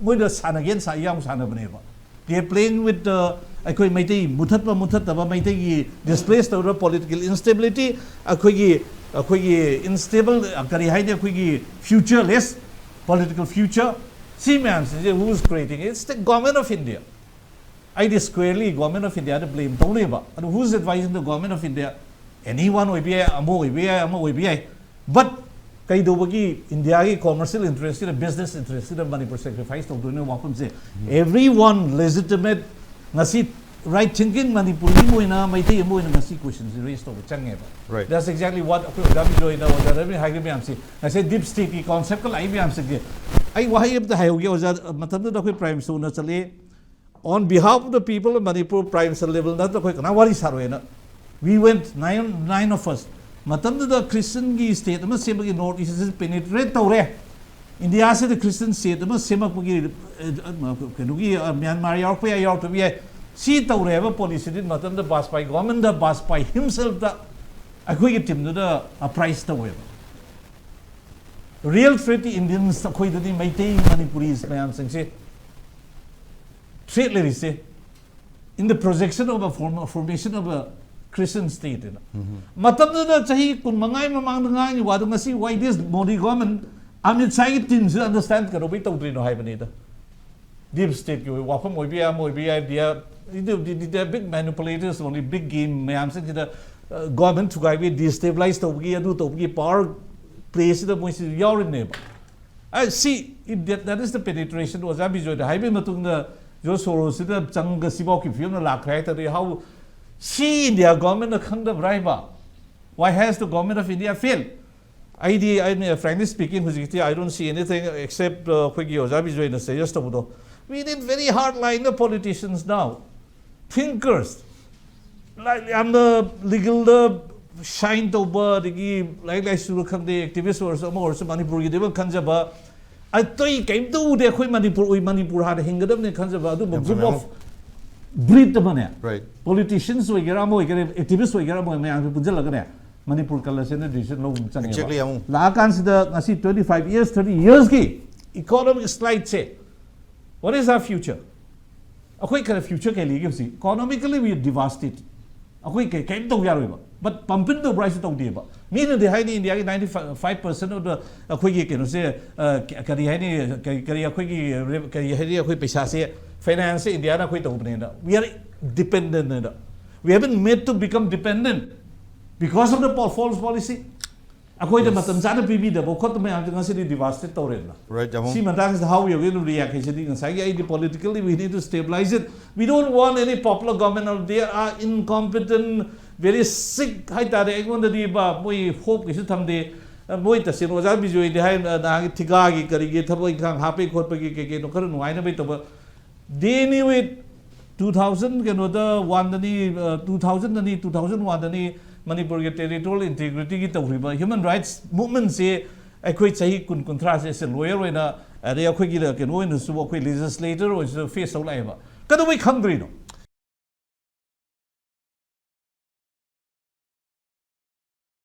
ꯃꯣꯏꯗ ꯁꯥꯟꯅꯒꯦꯅ ꯁꯥ-, ꯌꯥꯝ ꯁꯥꯟꯅꯕꯅꯦꯕ꯫ They are playing with the, ꯑꯩꯈꯣꯏ ꯃꯩꯇꯩ ꯃꯨꯊꯠꯄ ꯃꯨꯊꯠꯇꯕ, ꯃꯩꯇꯩꯒꯤ displace ꯇꯧꯔ political instability, ꯑꯩꯈꯣꯏꯒꯤ, ꯑꯩꯈꯣꯏꯒꯤ unstable, ꯀꯔꯤ ꯍꯥꯏꯅꯤ, ꯑꯩꯈꯣꯏꯒꯤ futureless political future, ꯁꯤ ꯃꯌꯥꯝꯁꯤꯡꯁꯦ who is creating it? It's the government of India. ꯑꯩꯗꯤ squarely government of India the blame ꯇꯧꯅꯦꯕ꯫ ꯑꯗꯨ who is advising the government of India? Anyone ꯑꯣꯏꯕ ꯌꯥꯏ, ꯑꯃ ꯑꯣꯏꯕ ꯌꯥꯏ, ꯑꯃ ꯑꯣꯏꯕ ꯌꯥꯏ꯫ But ꯀꯩꯗꯧꯕꯒꯤ ꯏꯟꯗꯤꯌꯥꯒꯤ commercial interest ꯀꯤꯗ, business interest ꯀꯤꯗ Manipur sacrifice ꯇꯧꯗꯣꯏꯅꯣ ꯋꯥꯐꯝꯁꯦ? Everyone legitimate, ꯉꯁꯤ right thinking ꯃꯅꯤꯄꯨꯔꯤ ꯑꯃ ꯑꯣꯏꯅ, ꯃꯩꯇꯩ ꯑꯃ ꯑꯣꯏꯅ ꯉꯁꯤ question ꯁꯦ raise ꯇꯧꯕ ꯆꯪꯉꯦꯕ꯫ Right. That's exactly what ꯑꯩꯈꯣꯏ ꯑꯣꯖꯥ ꯕꯤꯖꯣꯏꯅ, ꯑꯣꯖꯥ ꯔꯕꯤꯅ ꯍꯥꯏꯈꯤꯕ ꯃꯌꯥꯝꯁꯦ, ꯉꯁꯥꯏ deep state ꯀꯤ concept ꯀ ꯂꯥꯛꯏ ꯃꯌꯥꯝꯁꯤꯡꯁꯦ꯫ ꯑꯩ ꯋꯥꯍꯩ ꯑꯝꯇ ꯍꯥꯏꯍꯧꯒꯦ ꯑꯣꯖꯥ, ꯃꯇꯝꯗꯨꯗ ꯑꯩꯈꯣꯏ Prime Minister ꯎꯅ ꯆꯠꯂꯤ꯫ On behalf of the people of Manipur, Prime Minister level ꯅꯠꯇ꯭ꯔ ꯑꯩꯈꯣꯏ ꯀꯅꯥ ꯋꯥꯔꯤ ꯁꯥꯔꯣꯏꯅ? We went, nine, nine of us. ꯃꯇꯝꯗꯨꯗ Christian ꯒꯤ state ꯑꯃ ꯁꯦꯝꯕꯒꯤ North East ꯑꯁꯤ penetrate ꯇꯧꯔꯦ꯫ ꯏꯟꯗꯤꯌꯥꯁꯤꯗ Christian state ꯑꯃ ꯁꯦꯝꯃꯛꯄꯒꯤ, ꯑꯦ, ꯑ, ꯀꯩꯅꯣꯒꯤ, ꯑ, ꯃ꯭ꯌꯥꯟꯃꯥꯔ ꯌꯥꯎꯔꯛꯄ ꯌꯥꯏ, ꯌꯥꯎꯔꯛꯇꯕ ꯌꯥꯏ꯫ ꯁꯤ ꯇꯧꯔꯦ ꯍꯥꯏꯕ policy ꯗꯤ ꯃꯇꯝꯗ ꯕꯥꯖꯄꯥꯏ government ꯗ, ꯕꯥꯖꯄꯥꯏ himself ꯇ ꯑꯩꯈꯣꯏꯒꯤ team ꯗꯨꯗ apprise ꯇꯧꯋꯦꯕ꯫ Real threat ꯇꯤ Indians ꯑꯩꯈꯣꯏꯗꯗꯤ, ꯃꯩꯇꯩ Manipuris ꯃꯌꯥꯝꯁꯤꯡꯁꯦ threat ꯂꯩꯔꯤꯁꯦ in the projection of a form, formation of a Christian state ꯍꯥꯏꯅ꯫ ꯃꯇꯝꯗꯨꯗ ꯆꯍꯤ ꯀꯨꯟ ꯃꯉꯥꯒꯤ ꯃꯃꯥꯡꯗ ꯉꯥꯡꯉꯤ ꯋꯥꯗꯣ ꯉꯁꯤ why this Modi government, Amit ꯁꯥꯍꯒꯤ team ꯁꯤꯗ understand ꯀꯩꯗꯧꯕꯩ ꯇꯧꯗ꯭ꯔꯤꯅꯣ ꯍꯥꯏꯕꯅꯤꯗ꯫ Deep state ꯀꯤ ꯑꯣꯏ-, ꯋꯥꯐꯝ ꯑꯣꯏꯕ ꯌꯥꯏ, ꯑꯃ ꯑꯣꯏꯕ ꯌꯥꯏ, they are, they, they, they are big manipulators only, big game ꯃꯌꯥꯝꯁꯤꯡꯁꯤꯗ, ꯑ, government ꯊꯨꯒꯥꯏꯕꯒꯤ, destabilize ꯇꯧꯕꯒꯤ, ꯑꯗꯨ ꯇꯧꯕꯒꯤ, power play ꯁꯤꯗ ꯃꯣꯏꯁꯤ ꯌꯥꯎꯔꯤꯅꯦꯕ꯫ ꯑ, ꯁꯤ, if that, that is the penetration, ꯑꯣꯖꯥ ꯕꯤꯖꯣꯏꯗ ꯍꯥꯏꯕꯒꯤ ꯃꯇꯨꯡꯗ ꯖꯣꯔꯖ ꯁꯣꯔꯣꯁꯁꯤꯗ ꯆꯪꯒ ꯁꯤꯐꯥꯎꯒꯤ ꯐꯤꯕꯝꯗ ꯂꯥꯛꯈ꯭ꯔꯦ ꯍꯥꯏ ꯇꯥꯔꯗꯤ, how, ꯁꯤ ꯏꯟꯗꯤꯌꯥ government ꯅ ꯈꯪꯗꯕ꯭ꯔꯥ ꯍꯥꯏꯕ? Why has the government of India failed? ꯑꯩꯗꯤ, ꯑꯩꯅ frankly speaking, ꯍꯧꯖꯤꯛꯇꯤ I don't see anything except, ꯑ, ꯑꯩꯈꯣꯏꯒꯤ ꯑꯣꯖꯥ ꯕꯤꯖꯣꯏꯅ suggest ꯇꯧꯕꯗꯣ, We need very hard line politicians now, thinkers, like, ꯌꯥꯝꯅ ꯂꯤꯒꯦꯜꯗ ꯁꯥꯏꯟ ꯇꯧꯕ, ꯑꯗꯒꯤ ꯂꯥꯏꯔꯤꯛ ꯂꯥꯏꯁꯨꯗ ꯈꯪꯗꯦ, ꯑꯦꯛꯇꯤꯚꯤꯁ ꯑꯣꯏꯔꯁꯨ ꯑꯃ ꯑꯣꯏꯔꯁꯨ ꯃꯅꯤꯄꯨꯔꯒꯤꯗꯃꯛ ꯈꯟꯖꯕ, ꯑꯇꯩ ꯀꯩꯝꯇ ꯎꯗꯦ, ꯑꯩꯈꯣꯏ ꯃꯅꯤꯄꯨꯔ ꯑꯣꯏ, ꯃꯅꯤꯄꯨꯔ ꯍꯥꯟꯅ ꯍꯤꯡꯒꯗꯕꯅꯦ ꯈꯟꯖꯕ ꯑꯗꯨꯝꯕ ꯌꯥꯝ ꯒ꯭ꯔꯨꯞ ꯆꯨꯝꯃꯦ꯫ ꯑꯣꯐ ꯕ꯭ꯔꯤꯠ ꯑꯃꯅꯦ꯫ Right. ꯄꯣꯂꯤꯇꯤꯁꯤꯌꯟꯁ ꯑꯣꯏꯒꯦꯔꯥ ꯑꯃ ꯑꯣꯏꯒꯦꯔꯥ, ꯑꯦꯛꯇꯤꯚꯤꯁ ꯑꯣꯏꯒꯦꯔꯥ ꯑꯃ ꯑꯣꯏꯒꯦꯔꯥ, ꯃꯌꯥꯝꯁꯦ ꯄꯨꯟꯁꯤꯜꯂꯒꯅꯦ ꯃꯅꯤꯄꯨꯔ ꯀꯜꯂꯁꯦꯅ ꯗꯤꯁꯤꯖꯟ ꯂꯧꯕ ꯑꯃ ꯆꯪꯉꯦꯕ꯫ Exactly, ꯑꯃꯨꯛ꯫ ꯂꯥꯛꯑꯀꯥꯟꯁꯤꯗ ꯉꯁꯤ twenty five years, thirty yearsꯀꯤ ꯏꯀꯣꯅꯣꯃꯤꯛ ꯁ꯭ꯂꯥꯏꯗꯁꯦ, what is our future? ꯑꯩꯈꯣꯏ ꯀꯔꯤ ꯐ꯭ꯌꯨꯆꯔ ꯀꯩ ꯂꯩꯒꯦ ꯍꯧꯖꯤꯛ? Economically we are devastated. ꯑꯩꯈꯣꯏ ꯀꯩ ꯀꯩꯝ ꯇꯧ ꯌꯥꯔꯣꯏꯕ꯫ ꯕꯠ ꯄꯝꯄꯤꯟ ꯇꯧꯕ꯭ꯔꯥ ꯍꯥꯏꯁꯨ ꯇꯧꯗꯦꯕ꯫ ꯃꯤꯅꯗꯤ ꯍꯥꯏꯅꯤ ꯏꯟꯗꯤꯌꯥꯒꯤ ninety five percent of the ꯑꯩꯈꯣꯏꯒꯤ ꯀꯩꯅꯣꯁꯦ, ꯑ, ꯀ- ꯀꯔꯤ ꯍꯥꯏꯅꯤ, ꯀꯔꯤ ꯀꯔꯤ ꯑꯩꯈꯣꯏꯒꯤ ꯔꯦ- ꯀꯔꯤ ꯍꯥꯏꯅꯤ, ꯑꯩꯈꯣꯏ ꯄꯩꯁꯥꯁꯦ, ꯐꯥꯏꯅꯥꯟꯁꯁꯦ ꯏꯟꯗꯤꯌꯥꯅ ꯑꯩꯈꯣꯏ ꯇꯧꯕꯅꯦꯅ꯫ We are dependent. We have been made to become dependent because of the false policy. ꯑꯩꯈꯣꯏꯗ ꯃꯇꯝ ꯆꯥꯅ ꯄꯤꯕꯤꯗꯕ ꯈꯣꯠꯇꯕ ꯃꯌꯥꯝꯁꯦ ꯉꯁꯤꯗꯤ ꯗꯤꯚꯥꯁꯇꯦꯠ ꯇꯧꯔꯦꯗꯅ꯫ Right, ꯌꯥꯝ ꯁꯤ ꯃꯇꯥꯡꯁꯤꯗ how we are going to react ꯍꯥꯏꯁꯤꯗꯤ ꯉꯁꯥꯏꯒꯤ ꯑꯩꯗꯤ politically we need to stabilize it. We don't want any popular government. They are incompetent, very sick ꯍꯥꯏꯇꯥꯔꯦ꯫ ꯑꯩꯉꯣꯟꯗꯗꯤ ꯕꯥ ꯃꯣꯏ ꯍꯣꯞ ꯀꯩꯁꯨ ꯊꯝꯗꯦ꯫ ꯃꯣꯏ ꯇꯁꯦꯡꯅ ꯑꯣꯖꯥ ꯕꯤꯖꯣꯏꯗꯤ ꯍꯥꯏ, ꯅꯍꯥꯟꯒꯤ ꯊꯤꯀꯥꯒꯤ ꯀꯔꯤꯒꯤ ꯊꯕꯛ ꯏꯪꯈꯥꯡ ꯍꯥꯞꯄꯩ ꯈꯣꯠꯄꯒꯤ ꯀꯩ ꯀꯩꯅꯣ ꯈꯔ ꯅꯨꯡꯉꯥꯏꯅꯕꯩ ꯇꯧꯕ꯫ They knew it. Two thousand ꯀꯩꯅꯣꯗ ꯋꯥꯟꯗꯅꯤ, two thousandꯗꯅꯤ, two thousand oneꯗꯅꯤ ꯃꯅꯤꯄꯨꯔꯒꯤ territorial integrityꯒꯤ ꯇꯧꯈ꯭ꯔꯤꯕ human rights movementꯁꯦ꯫ ꯑꯩꯈꯣꯏ ꯆꯍꯤ ꯀꯨꯟ ꯀꯨꯟꯊ꯭ꯔꯥꯁꯦ, as a lawyer ꯑꯣꯏꯅ, ꯑꯗꯩ ꯑꯩꯈꯣꯏꯒꯤ ꯀꯩꯅꯣ ꯑꯣꯏꯅꯁꯨ, ꯑꯩꯈꯣꯏ legislator ꯑꯣꯏꯅꯁꯨ ꯐꯦꯁ ꯇꯧ ꯂꯥꯛꯑꯦꯕ꯫ ꯀꯩꯗꯧꯕꯩ ꯈꯪꯗ꯭ꯔꯤꯅꯣ?